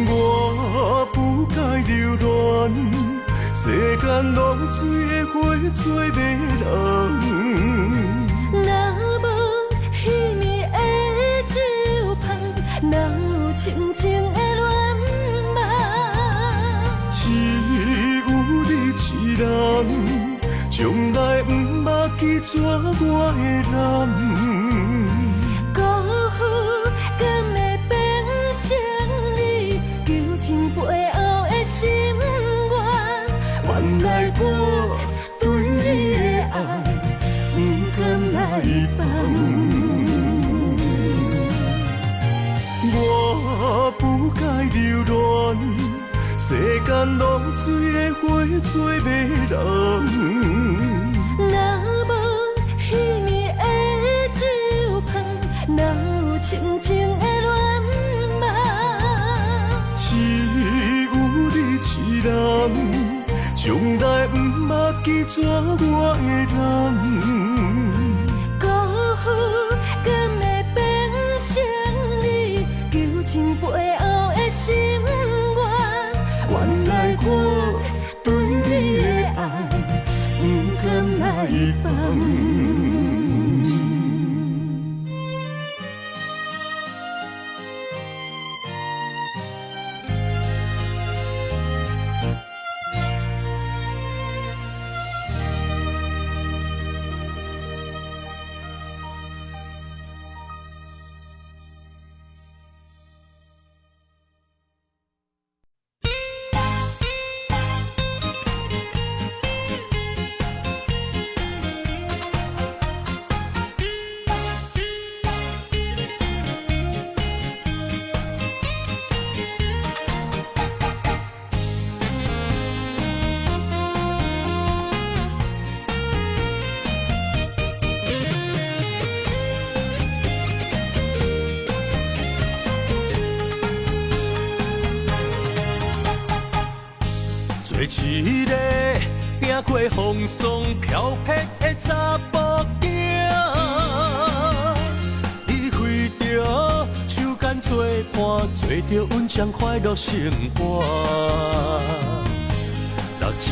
D: 我不該留戀，世間落水的花做迷人。
A: 若無彼暝的酒香，哪有深情的戀夢？
D: 只有你一人，從來毋捌拒絕我的人。
A: 辜負敢會變成你求情背後的心願？
D: 原來我對你的愛，毋甘來放。我不該留戀，世間落水的花做迷人。
A: 若無彼暝的酒香，哪有深情的戀夢？
D: 只有你一人，從來毋捌拒絕我的人。
A: 辜負敢會變成你求情背後的心願？
D: 原來我對你的愛，毋甘來放。
C: 做一个拼过风霜飘泊的查埔囝，你为著手牵做伴，做著阮这快乐生活。流一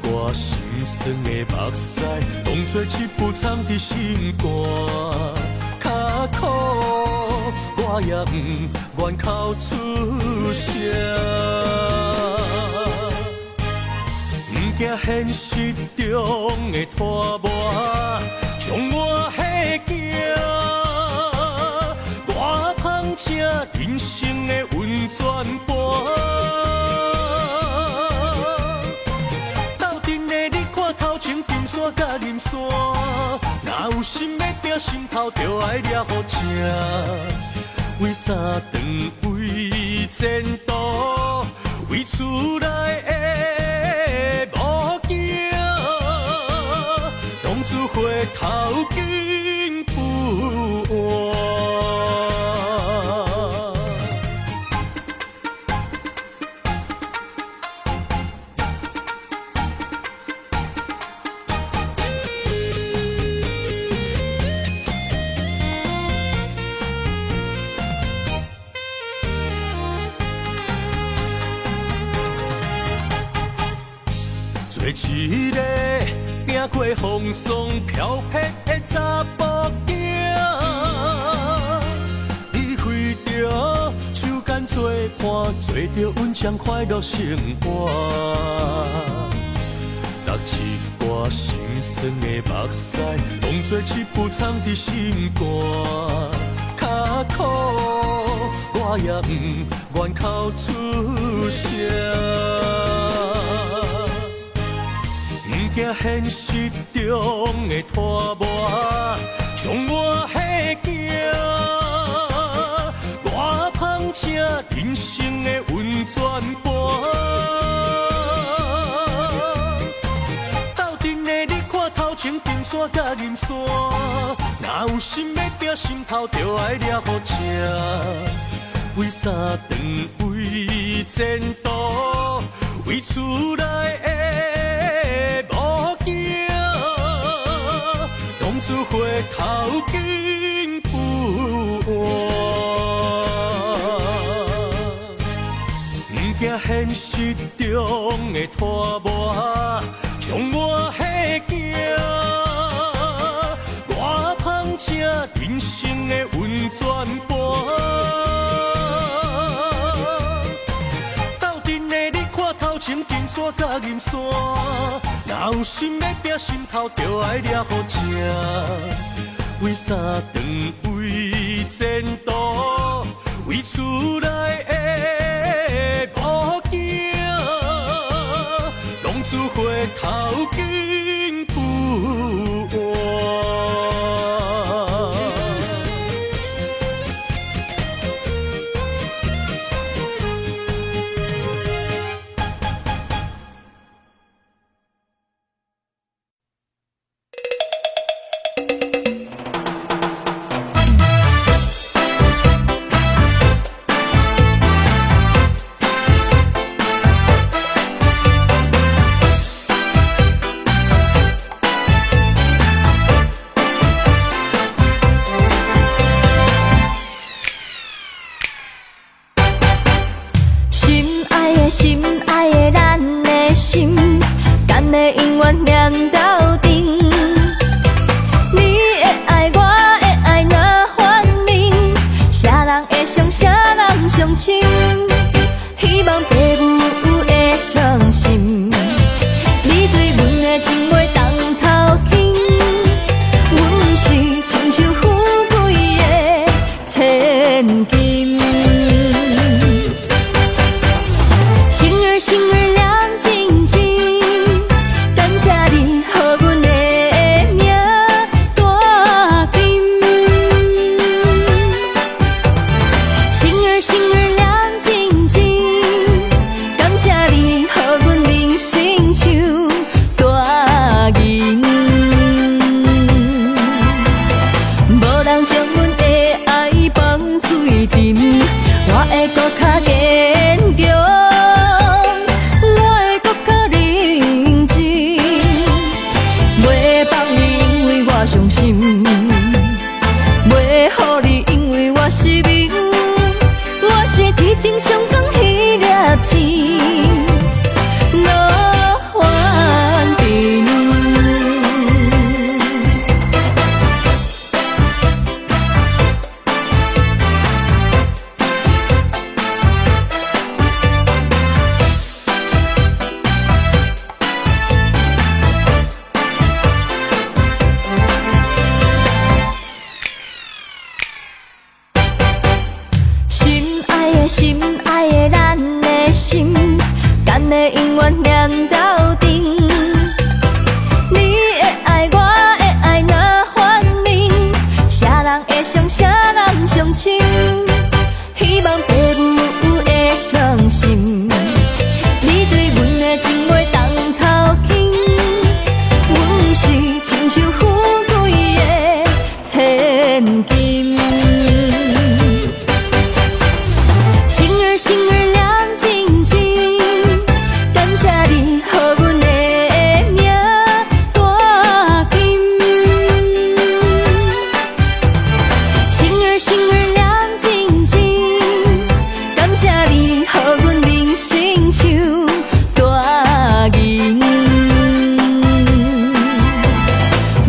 C: 挂心酸的目屎，当作一副藏伫心肝。较苦我也毋愿哭出声。不惊现实中的拖磨，将我吓惊。我捧车人生的运转盘，斗阵的你看头前金山佮银山，若有心欲拼心头，就爱掠予正。为三顿为前途，为厝内的某囝，浪子回头金不换。做一个拼过风霜飘泊的查埔囝，你为著手牵做伴，做著阮这快乐生活。流一挂心酸的目屎，当作一副藏伫心肝。较苦我也毋愿哭出声。不惊现实中的拖磨，将我吓惊。我捧车人生的运转盘，斗阵的你看头前金山佮银山，若有心欲拼心头，就爱掠予正。为三顿，为前途，为厝内的某囝，浪子回头金不换。不惊现現實中的拖磨，將我嚇驚。我芳請人生的運轉盤。鬥陣的你看頭前金山佮銀山，若有心欲拚心頭，就愛掠予正。為三頓為前途，為厝內的某囝，浪子回頭金不換。
A: 心愛的心愛的咱的心，敢會永遠黏鬥陣？你的愛，我的愛，若反面，啥人會傷，啥人上深？希望爸母會傷心，你對阮的情話當頭輕，阮是親像富貴的千金。心兒心兒亮晶晶，感謝你予阮的名大金。心兒心兒亮晶晶，感謝你予阮人生像大銀。無人將阮的愛放水沉，我會閣較堅強，我會閣較認真。袂放你，因為我傷心；袂予你，因為我失明。我是天頂上懸彼粒星，羅凡尘。心愛的心愛的咱的心，敢會永遠黏鬥陣？你的愛，我的愛，若反面，啥人會傷，啥人上深？希望爸母會傷心，你對阮的情話當頭輕，阮是親像富貴的千金。心兒心兒亮晶晶，感謝你予阮的名大金。心兒心兒亮晶晶，感謝你予阮人生像大銀。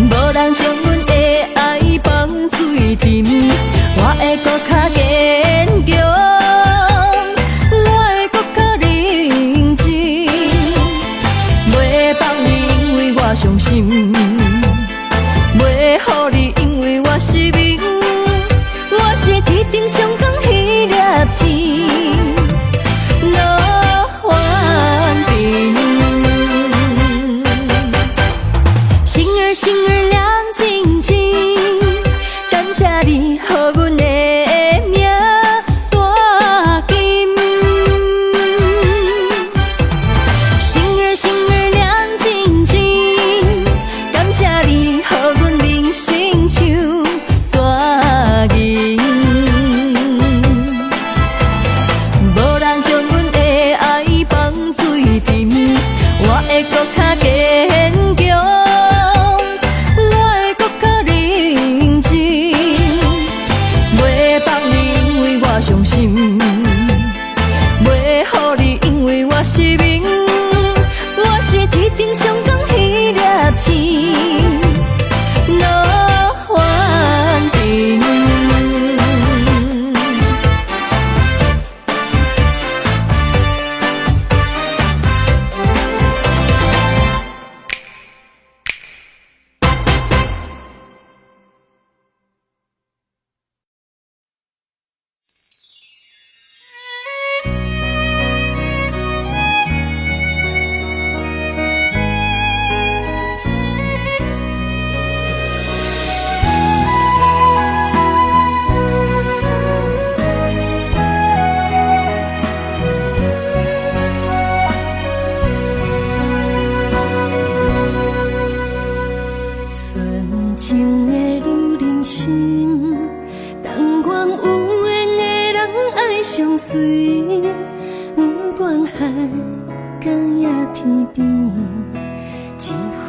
A: 無人將阮的愛放水沉，我會閣較堅強，我會閣較認真。袂放你，因為我傷心；袂予你，因為我失明。我是天頂上懸彼粒星，羅凡塵。心兒心兒亮晶晶，感謝你予阮的名大金。心兒心兒亮晶晶，感謝你予阮人生像大銀。無人將阮的愛放水沉，我會閣較堅強，我會閣較認真。袂放你，因為我傷心；袂予你，因為我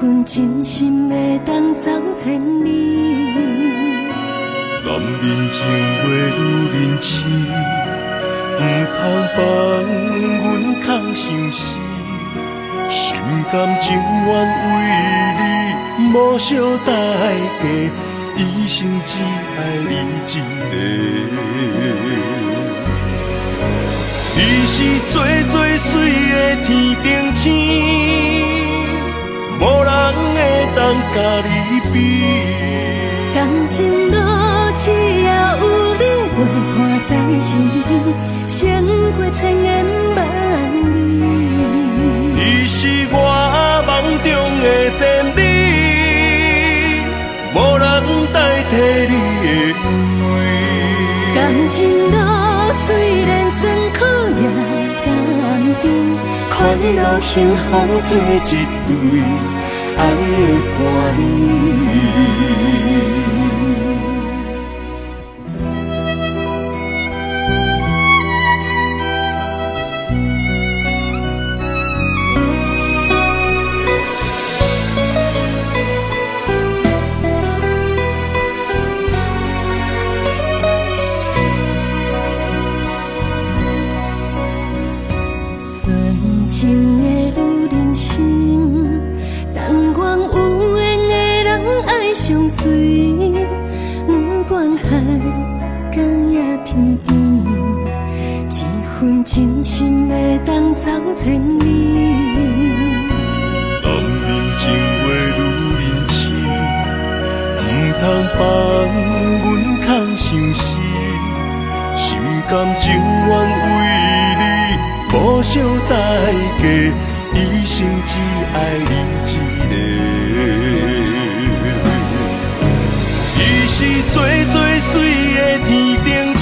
A: 份真心會當走千里。
D: 男人情話女人痴，毋通放阮空相思。心甘情願為你，無惜代價，一生只愛你一个。你是最最媠的天頂星，無人會當佮你比。
A: 感情路只要有你陪伴在身邊，勝過千言萬語。
D: 你是我夢中的仙女，無人代替你的位。
A: 感情路雖然酸苦也甘甜，
C: 快樂幸福做一對愛的伴侶。
A: 純情的女人心，但願有緣的人愛相隨，不管海角也天邊，這份真心會當走千里。
D: 男人情話女人痴，毋通放阮空相思，心甘情願為你，無惜代價，一生只愛你一个。伊是最最媠的天頂星，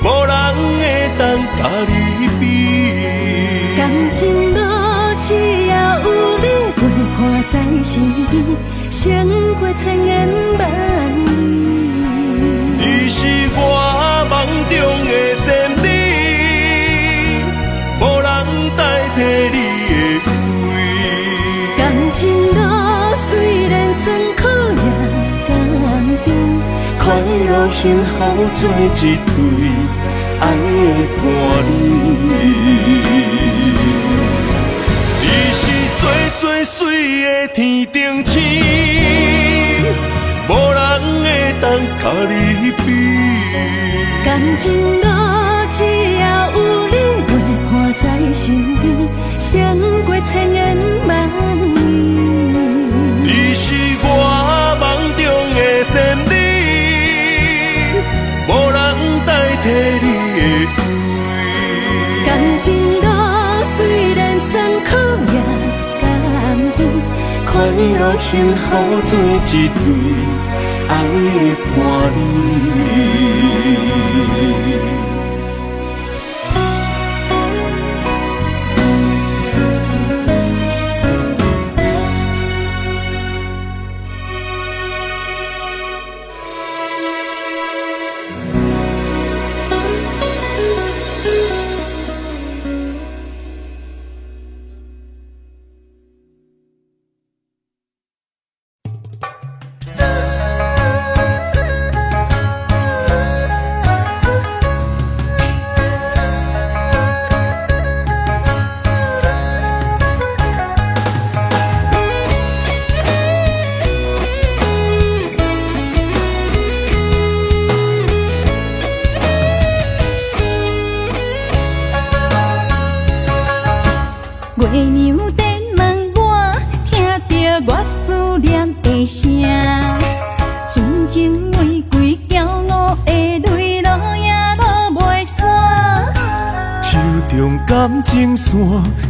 D: 無人會當佮你比。
A: 感情路只要有你陪伴在身邊，勝過千言萬語。
D: 你是我夢中的仙女，無人代替你的位。
A: 感情路雖然酸苦也甘甜，
C: 快樂幸福做一對愛的伴侶。
D: 你是最最媠的天頂星，無人會當佮你比。
A: 感情路只要有你陪伴在身邊，勝過千言萬語。
D: 你是我夢中的仙女，無人代替你的位。
A: 感情路雖然酸苦也甘甜，
C: 快樂幸福做一對愛的伴侶。
B: 月娘在问我，听著我思念的声，纯情玫瑰骄傲的泪落也落袂散。
D: 手中感情线，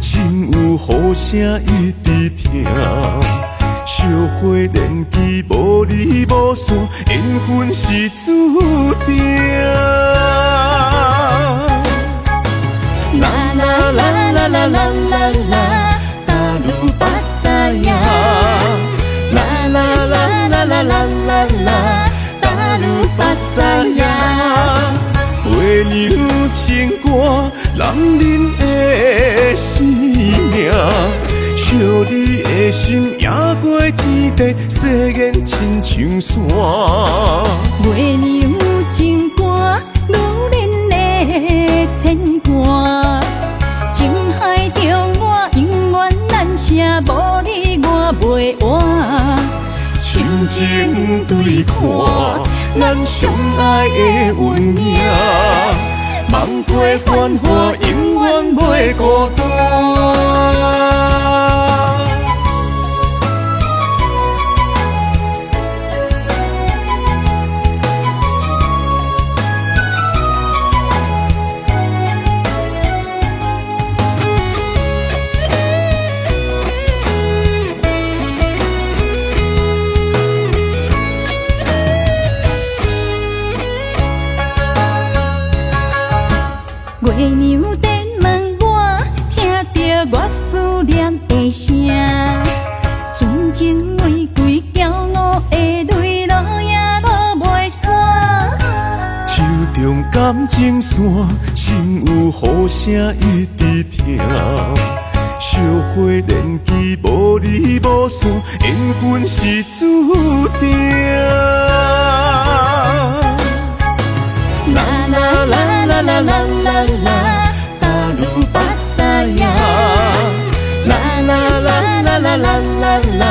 D: 心有雨声一直疼。小花连枝无离无散，缘分是注定。啦啦啦啦啦啦啦啦，达鲁巴萨呀！啦啦啦啦啦啦啦啦，达鲁巴萨呀！月娘情歌，男人的生命，小惜你的心赢过天地，誓言亲像山。
A: 月娘情歌，女人的牵挂。情海中我永远难舍，无你我袂活。
D: 深情对看，咱相爱的运命，梦过繁华，永远袂孤单。
A: 月娘在问我，听著我思念的声，纯情玫瑰骄傲的泪落也落袂散。
D: 手中感情线，心有雨声一直疼。惜花连枝，无离无散，缘分是注定。啦啦啦啦啦啦啦啦，达鲁巴萨呀！啦啦啦啦啦啦啦啦，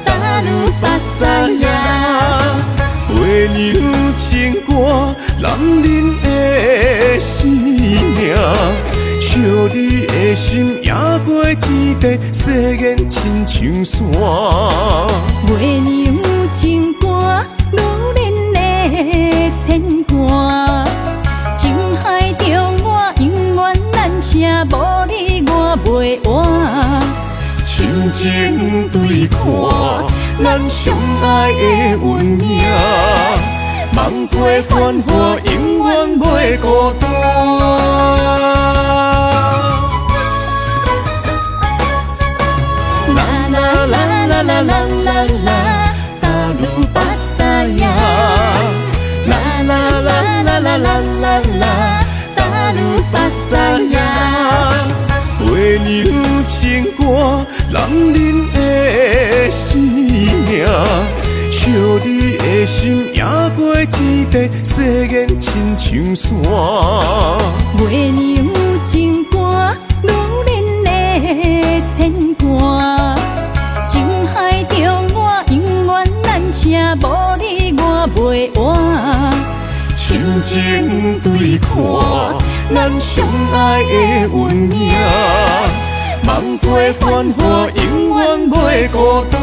D: 达鲁巴萨呀！月娘情歌，男人的生命，惜你的心赢过天地，誓言亲像山。
A: 月娘情歌，女人的牵挂。情海中我永远难舍，无你我袂活。
D: 深情对看，咱相爱的运命，梦过繁华，永远袂孤单。啦啦啦啦啦啦啦啦，达鲁巴萨呀！啦啦啦啦啦啦啦啦，达鲁巴萨呀！月娘情歌，男人的生命，惜你的心赢过天地，誓言亲像山。
A: 月娘情歌，女人的牵挂。情海中我永远难舍，无你我袂活。
D: 深情对看，咱相爱的运命，梦过繁华，永远袂孤单。